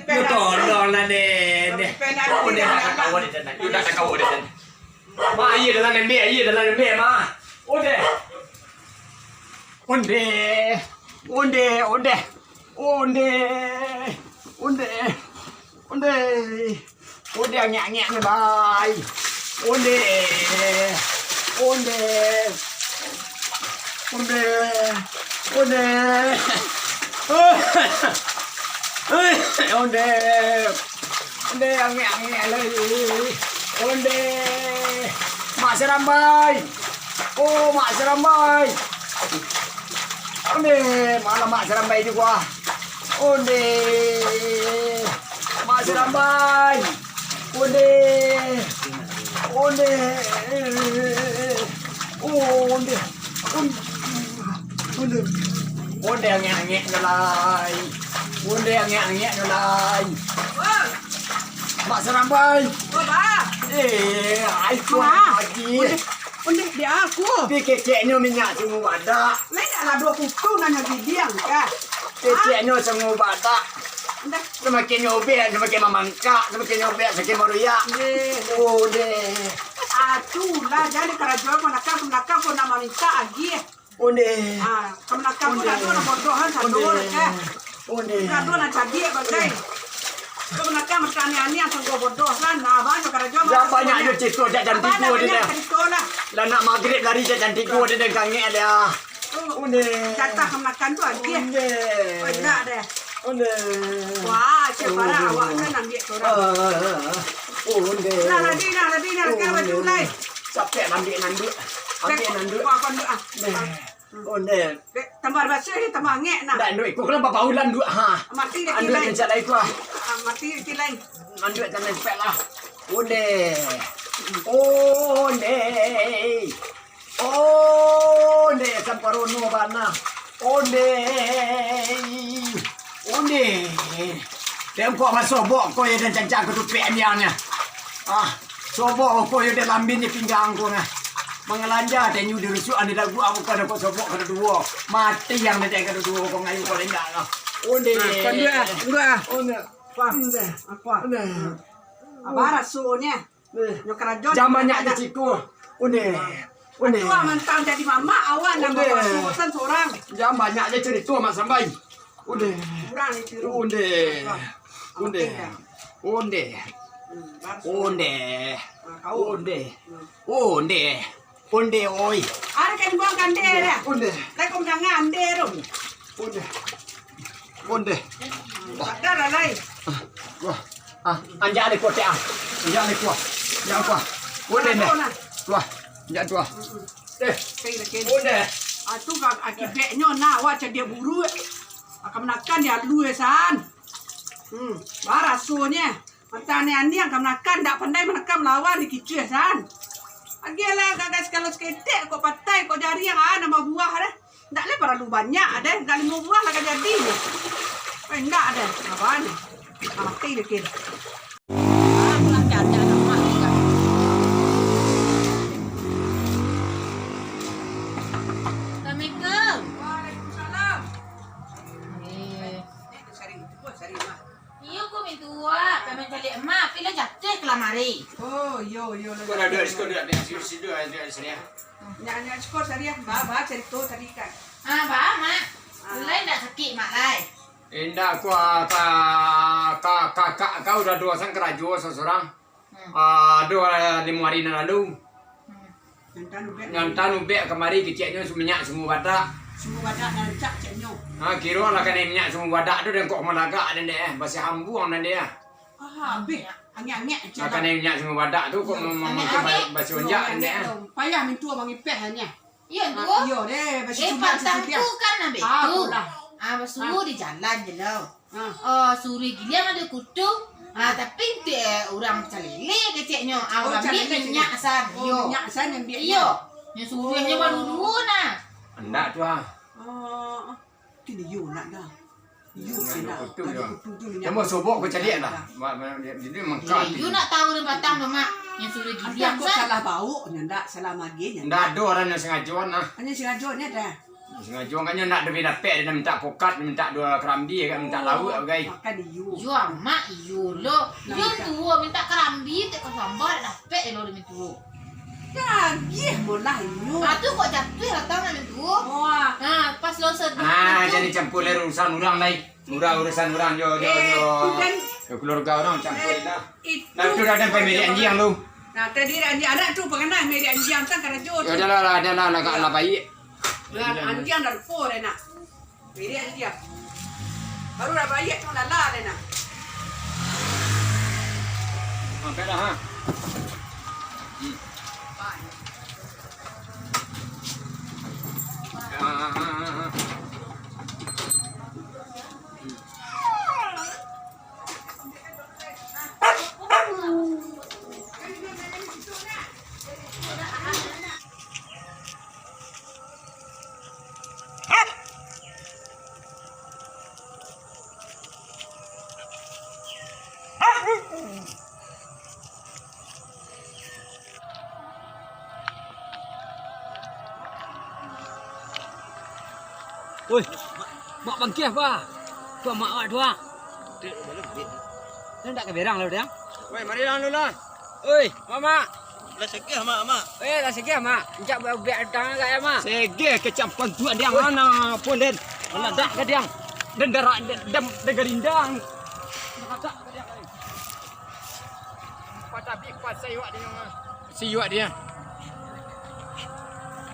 Yo tolong lah den. Ondeh nak dakawa den. Yo nak dakawa den. Ma, aia dalam ember, aia dalam ember, ma. Ondeh. Ondeh. Ondeh, ondeh. Onde, onde, onde, onde angek-angek ni, lai. Onde, onde, onde, onde, onde, onde angek-angek lai. Onde, Mak Sarambai. Oh, Mak Sarambai. Onde, ma lah Mak Sarambai tu kuah. Onde, Mak Sarambai. Onde, onde, onde, onde, onde, onde angek-angek nyo lai. Onde angek-angek nyo lai. Mak Sarambai. Oh, ba. Eh, ai, tuan lagi. Onde, dek aku. Pi keceknyo minyak sungguah badak. Lai nak lah duo kutu nanyo gidiang, kah? Keceknyo sungguah badak. Onde. Samakin nyobek, samakin mamangkak, samakin nyobek, samakin maruyak. Deh. Oh, deh. Ah, tu lah, jadi karajo ko nakal, ko nakal, ko nak mamintak lagi. Onde. Ah, kamanakan tu Onde. Dah tu nak bodoh kan, satu Onde. Orang kan. Onde. Dah tu nak cadiak bagai. Kamanakan macam ni, ni asal gua bodoh kan. Nah, banyak karajo. Dah banyak je cerita, jak jantik gua dia. Banyak cerita lah. Lah nak maghrib lari, jak jantik gua dia, dan kangek dia. Onde. Jatah kamanakan tu lagi. Onde. Banyak deh. Onde. Wah, siapa lah awak kan ambil orang. Ah, ah, ah. Onde. Nah, lagi, nah, lagi, nah, sekarang baju lai. Capek ambil nanduk. Ambil nanduk. Wah, kau nanduk, ah. Deh. Onde. Dek, tambah basuh ni, tambah angek nah. Ndak, nanduk iko kalau babaulan dua, ha. Mati dah kilai. Nanduk kencang lah iko, ah. Ah, mati dah kilai. Nanduk jangan cepek lah. Onde. Onde. Onde, samparono bana. Onde. Onde. Tengkok basobok ko yo dan cancang katupek andiangnyo. Ah, sobok ko yo dan lambin di pinggang ko nah. Mangalanja tenyu di rusuak andi lagu aku kada kok sobok kada duo. Mati yang dadai kada duo ko ngayu ko lendak lah. Onde. Nah, kan dua, dua. Onde. Apa? Onde. Apa? Onde. Apa rasanya? Nyo karajo. Jan banyak je ciko. Onde. Onde. Tua mantang jadi mamak, awak nambah pasukan sorang. Jan banyak je cerita, Mak Sambai. Onde. Kurang ni tiru. Onde. Onde. Onde. Hmm, baru. Onde. Ah, kau. Onde. Hmm. Onde. Onde, oi. Ada kan buang kande dah. Onde. Lai kau jangan ande tu. Onde. Onde. Ada lah lai. Ah, wah. Ah, anjak ni kuah, ah. Anjak ni kuah. Anjak kuah. Onde ni. Tuah. Anjak tuah. Eh. Onde. Ah, tu kan akibatnyo nah, awak cadiak buruak. Kamanakan dialu san. Hmm, ba rasonyo. Mata aniang-aniang kamanakan, dak pandai manakam lawan, dikicuah san. Agiahlah gagas kalau saketek, kok patai, kok jariang, ah, nambah buah deh. Ndak lai paralu banyak deh, ndak limo buah lah ka jadi. Eh, ndak deh, apo ni? Mati deh, kin. Ah, pulang jajan amat juga. Assalamualaikum. Waalaikumsalam. Eh. Eh, cari, cuba cari, Mak. Iyo, ko mintuo, pai mancaliak emak, tapi lah jatuah ka lamari. Oh, iyo, iyo, lah. Ko lah jatuah. Duduak siko, duduak, duduak siko, duduak siko, duduak siko, ah. Nyak, nyak siko, sariah, ba, ba, carito tadi kan. Ah, ba, Mak. Ah. Lai ndak sakik, Mak, lai? Indak, ko, ah, ka, ka, kakak kau udah duo san karajo sasurang. Hmm. Ah, ado, ah, limo ari nan lalu. Hmm. Ngantan ubek. Ngantan ubek kamari keceknyo su-, minyak sungguah badak. Sungguah badak nan rancak ceknyo. Ha, kiro lah kanai minyak sungguah badak tu dan kok malagak dan dek, eh, basi hambuang dan dek, eh. Ah, abih. Angek-angek je lah. Lah kanai minyak sungguah badak tu kok. Iyo, mem-, mem-, angek-angek. Basi onjak dan dek, eh. Payah mintuo mangipeh nyo. Iyo, ah, tuo. Iyo deh, basi. Eh, sudah, pantang sudah. Tu kan abih tu. Ah, tu lah. Ah, basuo di jalan je lah. Ah. Oh, suruah giliang ado kutu. Ah, tapi tu, eh, urang calele keceknyo. Ah, oh, urang ambiak calele minyak keceknyo. San. Oh, iyo. Minyak san ambiak. Iyo. Nyo suruahnyo baru duo nah. Ndak tu, ah. Oh, oh. Kini iyo nak dah. Iyo, ndak ado kutu, ado kutu tu minyak. Cuma sobok ko caliak lah. Mak, mak, jadi mangka. Iyo, iyo nak tahu di batang tu, Mak. Nyo suruah giliang san. Antah kok salah bauk nyo, ndak salah mageh nyo. Ndak ado urang nyo sangajo nah. Hanyo sangajo nyo dah. Sangajo kan nyo ndak dapek, dapek, dia minta pokat, minta duo karambia, kan minta lauak, bagai. Makan iyo. Iyo amak, iyo lo. Iyo tuo minta karambia, tak ka samba, dak dapek lo demi tuo. Agiah molah inyo. Ah, tu kok jatuah lah tau nak tuo. Oh, ah. Ha, pas lo seduh. Ah, jadi campur lai urusan urang lai. Urang urusan urang jo, jo, Eh, jo, itu kan jo keluarga urang campur Eh, lah. itu Nah, tu dah sampai milik anjiang tu. Nah, tadi anjiang anak tu pengenal milik anjiang kan karajo tu. Ya udahlah, lah, udahlah, lah, agak lah baik. Nah, anjiang dah lupa dah nak. Milik anjiang. Baru dah baik tu lala dah nak. Sampai dah, ha. Hmm. Ah, ah, ah, ah. Oi, mak, mak bangkeh apa? Tu mak awak tu ah. Dia ndak ka berang lah, Dang. Woi, mari lah, lu lah. Oi, mak, mak. Lah segeh, mak, mak. Eh, lah segeh, mak. Encak ba-, ubek tangan agak ya, mak. Segeh kecap pantuan dia mana pun, Den. Meledak ke dia. Den darak, den, den, den gerindang. Meledak ke dia. Kuat abih, kuat sayuak dia, mah. Sayuak dia.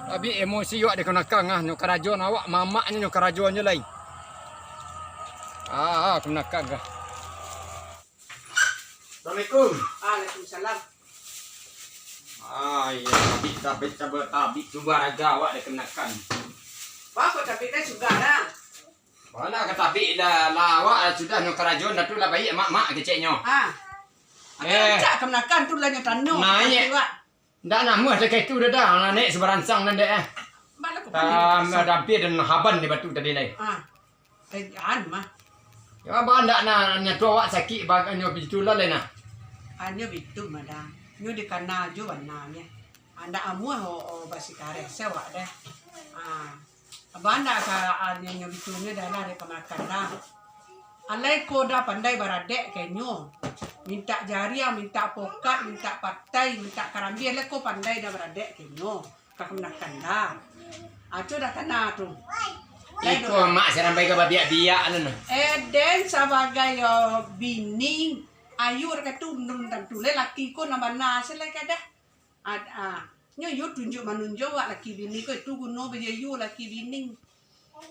Abih emosi awak dia kanakang ah, nyo karajo awak, mamaknyo nyo karajonyo lai. Ah, ah, kanakang ah. Assalamualaikum. Waalaikumsalam. Ah, iya, tabik, tabik, tabik, tabik, cuba raga awak dia kanakang. Baa kok tabik teh suga dah? Baa ka tabik lah, lah awak sudah nyo karajo, dah tu lah baiak mak-mak keceknyo. Ah. Eh. Rancak kanakang tu lah nyo tando. Naik. Ndak namuah dek itu dah, dah. Naik sabaransang nan dek, eh. Baa lah kok pandai Ah, sabaransang. Dah hampir dan haban di batu tadi lai. Ah. Eh, anu mah. Ya, baa ndak na, nyo tu awak sakik, baa nyo bitu lah lai nah. Anyo bitu mah dah. Nyo dikana jo bana nyo. Andak amuah o, o basikareh se awak deh. Ah. Baa ndak ka anyo nyo bitu nyo dah lah dek kamanakan dah. Alai ko dah pandai baradek kenyo. Mintak jariang, mintak pokat, mintak patai, mintak karambia, alai ko pandai dah baradek kenyo. Ka kamanakan dah. Aco dah kana tu. Iko mak sarambai ka babiak-biak anu nah. Eh, den sabagai, oh, bini, ayo dah katu, nun tantu lai laki ko nan bana se lai ka dah. Ad-, ah, nyo yo tunjuak manunjuak awak laki bini ko, itu guno bajayo laki bini.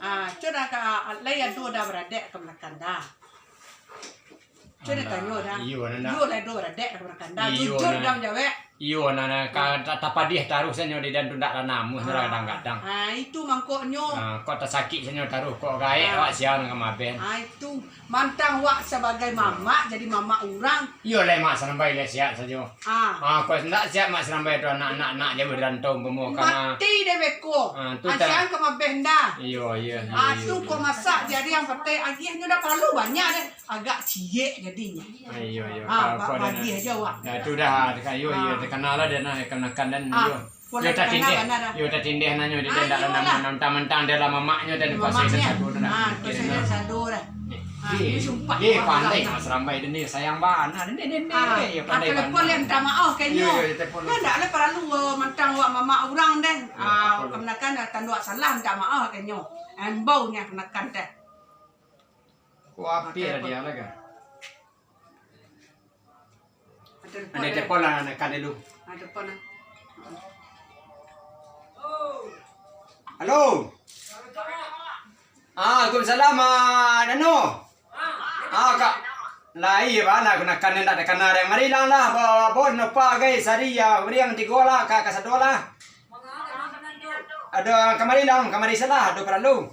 Ah, co dah ka, lai ado dah baradek ka kamanakan dah. Co dah tanyo dah. Iyo, nanda. Iyo, lai ado baradek ka kamanakan dah. Iyo, jujur nah. Dah manjawek. Iyo, nanda. Ka ta-, tapadiah taruih sanyo di den tu ndak lah namuah lah kadang-kadang. Ah, itu mangkonyo. Ah, kok tasakik sanyo taruih, kok gaek awak sia nan ka mabeh. Ah, itu. Mantang wak sabagai mamak, jadi mamak urang. Iyo lai, mak sarambai lai siap sajo. Ah. Ah, kok ndak siap mak sarambai tu anak-anak nak jauah di rantau umpamo kana. Mati deh beko. Ah, tu Asian ka mabeh nda. Iyo, iyo, iyo. Ah, iyo, tu iyo. Kok masak jariang patai agiahnyo dah talalu banyak deh. Agak ciek jadinyo. Ah, iyo, iyo. Ah, ba-, bagiah aja wak. Dah tu dah, iyo, iyo, takana lah dah nah, kamanakan dan iyo. Yo tatindeh, yo tatindeh nanyo di den dak lah, mentang-mentang dia lah mamaknyo dan kuasai sado dah. Ah, kuasai sado dah. Ah, ini sumpah. Eh, pandai lah. Mas Rambai den ni, sayang bana den ni, den ni. Ah, yo pandai bana. Telepon dia minta maaf kayaknya. Yo, yo, telepon. Kan dak lah perlu, oh, mentang awak mamak urang deh. Ah, kamanakan dah tando salah minta maaf kayaknya. Embau nya kamanakan deh. Kuapi lah dia lah kan. Ada telepon lah, nak kali lu. Ada telepon lah. Halo. Ah, Waalaikumsalam, ah, Dano. Ah, Kak. Lai, bana gunakan ndak takana dek. Mari lang lah, bo-, bos nopa gai sari ya, beriang tigo lah, ka, ka sado lah. Ada kamari lang, kamari salah, ada perlu.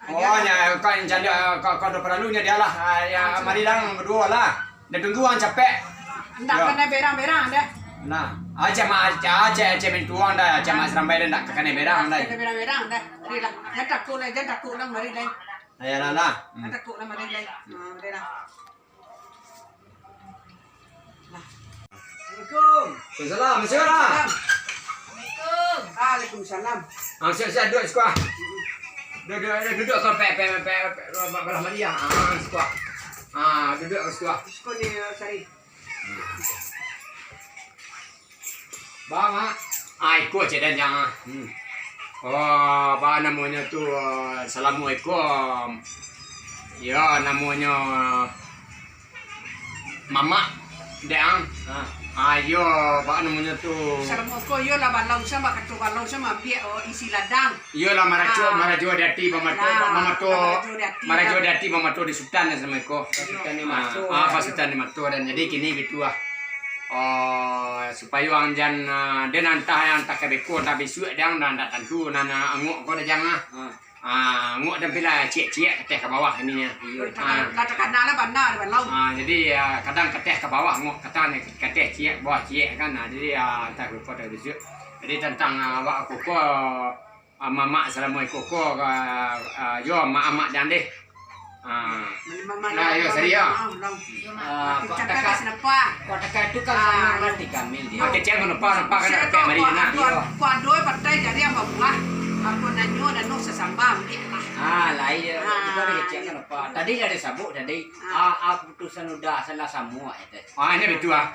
Oh, nya, kau yang canda, kau, kau ada perlunya dia lah. Ah, ya, mari lang berdua lah. Dah tunggu ang capek. Ndak kanai berang-berang dah. Nah, aja ma, aja, aja, aja mintuang dah, aja Mas Rambai dah ndak kanai berang dah. Kanai berang-berang dah. Mari lah. Jangan takut lah, jangan takut lah, mari lah. Ayolah lah. Jangan takut lah, mari lah. Nah, mari lah. Assalamualaikum. Waalaikumsalam. Masuk lah. Assalamualaikum. Waalaikumsalam. Ah, siap-siap duduk siko ah. Duduk, duduk, duduk ke pe, pe, pe, pe, balah mari ah. Ah, siko ah. Ah, duduk ke siko ah. Siko ni, Sari. Bang, ah. Ah, iko cek dan jang ah. Hmm. Oh, apa namonyo tu, ah, salamo iko, ah, yo, namonyo, ah, mamak, dek ang. Ah. Ah, yo, apa namonyo tu? Salamo ko, yo lah balau sama, kato balau sama, ambiak, oh, isi ladang. Iyolah, marajo, ah, marajo di ati bamato, lah, bamato, marajo di ati, marajo lah. Di ati bamato di sutan, dan samo iko. Pasutan di mato, ah, lah. Pasutan di mato, dan jadi kini gitu ah. Oh, supayo ang jan, ah, den antah yang antah ka beko, antah bisuak, dang, dah ndak tantu, nan, ah, angok ko dah jang ah. Ah. Ah, angok dan pila ciek-ciek kateh ka bawah iko nyo. Iyo. Ah. Lah takana lah bana di balau. Ah, jadi, ah, kadang kateh ka bawah angok, kadang kateh ciek, bawah ciek kan. Ah, jadi, ah, antah beko, antah bisuak. Jadi tantang, ah, awak ko ko, ah, mamak salamo iko ko, ah, ah, yo, mamak dang deh. Ah. Mamak lah, yo, dang, sari, yo. Ah, ulang. Yo, Mak. Ah, kok taka, kok taka tu kan, ah, sanang yo. Rati kami, yo. Ah, kecek mano pa, napa kan, kecek mari tu, nak. Yo. Ko ado patai jadi ambo buah. Ambo nanyo dan no sasamba, ambiak lah. Ah, lah, iyo. Ah, itu kan kecek mano pa. Tadi lah disabuik tadi. Ah. Ah, ah, keputusan udah salah samo, ya, teh. Ah, ini betul, ah.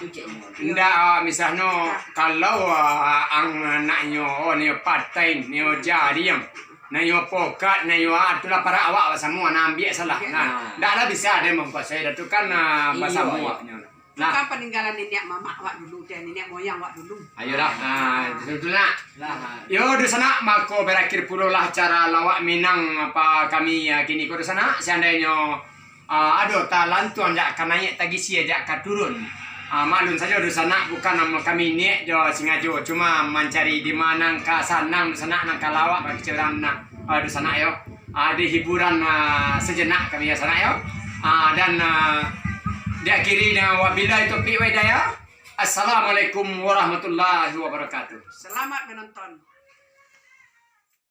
Ndak, ah, misalnyo, kalau, ah, ang anaknyo, oh, nio patai, nio jariang, nio pokat, nio, ah, itulah parak awak basamo, nah, ambiak salah. Nah, ndak lah bisa den mangkuasai dah tu kan, ah, basamo awaknyo. Nah. Kan paninggalan niniak mamak awak dulu, deh, niniak moyang awak dulu. Ayolah, ah, betul-betul nak. Lah. Yo, dunsanak, mako barakhir pulolah acara Lawak Minang apa kami, ah, kini ko, dunsanak. Seandainyo Ah, ado talantuang jak ka naiak, tagisia jak ka turun. Ah, maklum sajo, dunsanak, bukan kami niaik jo singajo, cuma mancari di ma nan ka sanang, dunsanak, nan ka lawak bagi urang, ah, dunsanak yo. Ah, di hiburan, ah, sajenak kami yo, sanak yo. Ah, dan, ah, diakhiri dengan wabillahi taufiq wal hidayah. Assalamualaikum warahmatullahi wabarakatuh. Selamat menonton.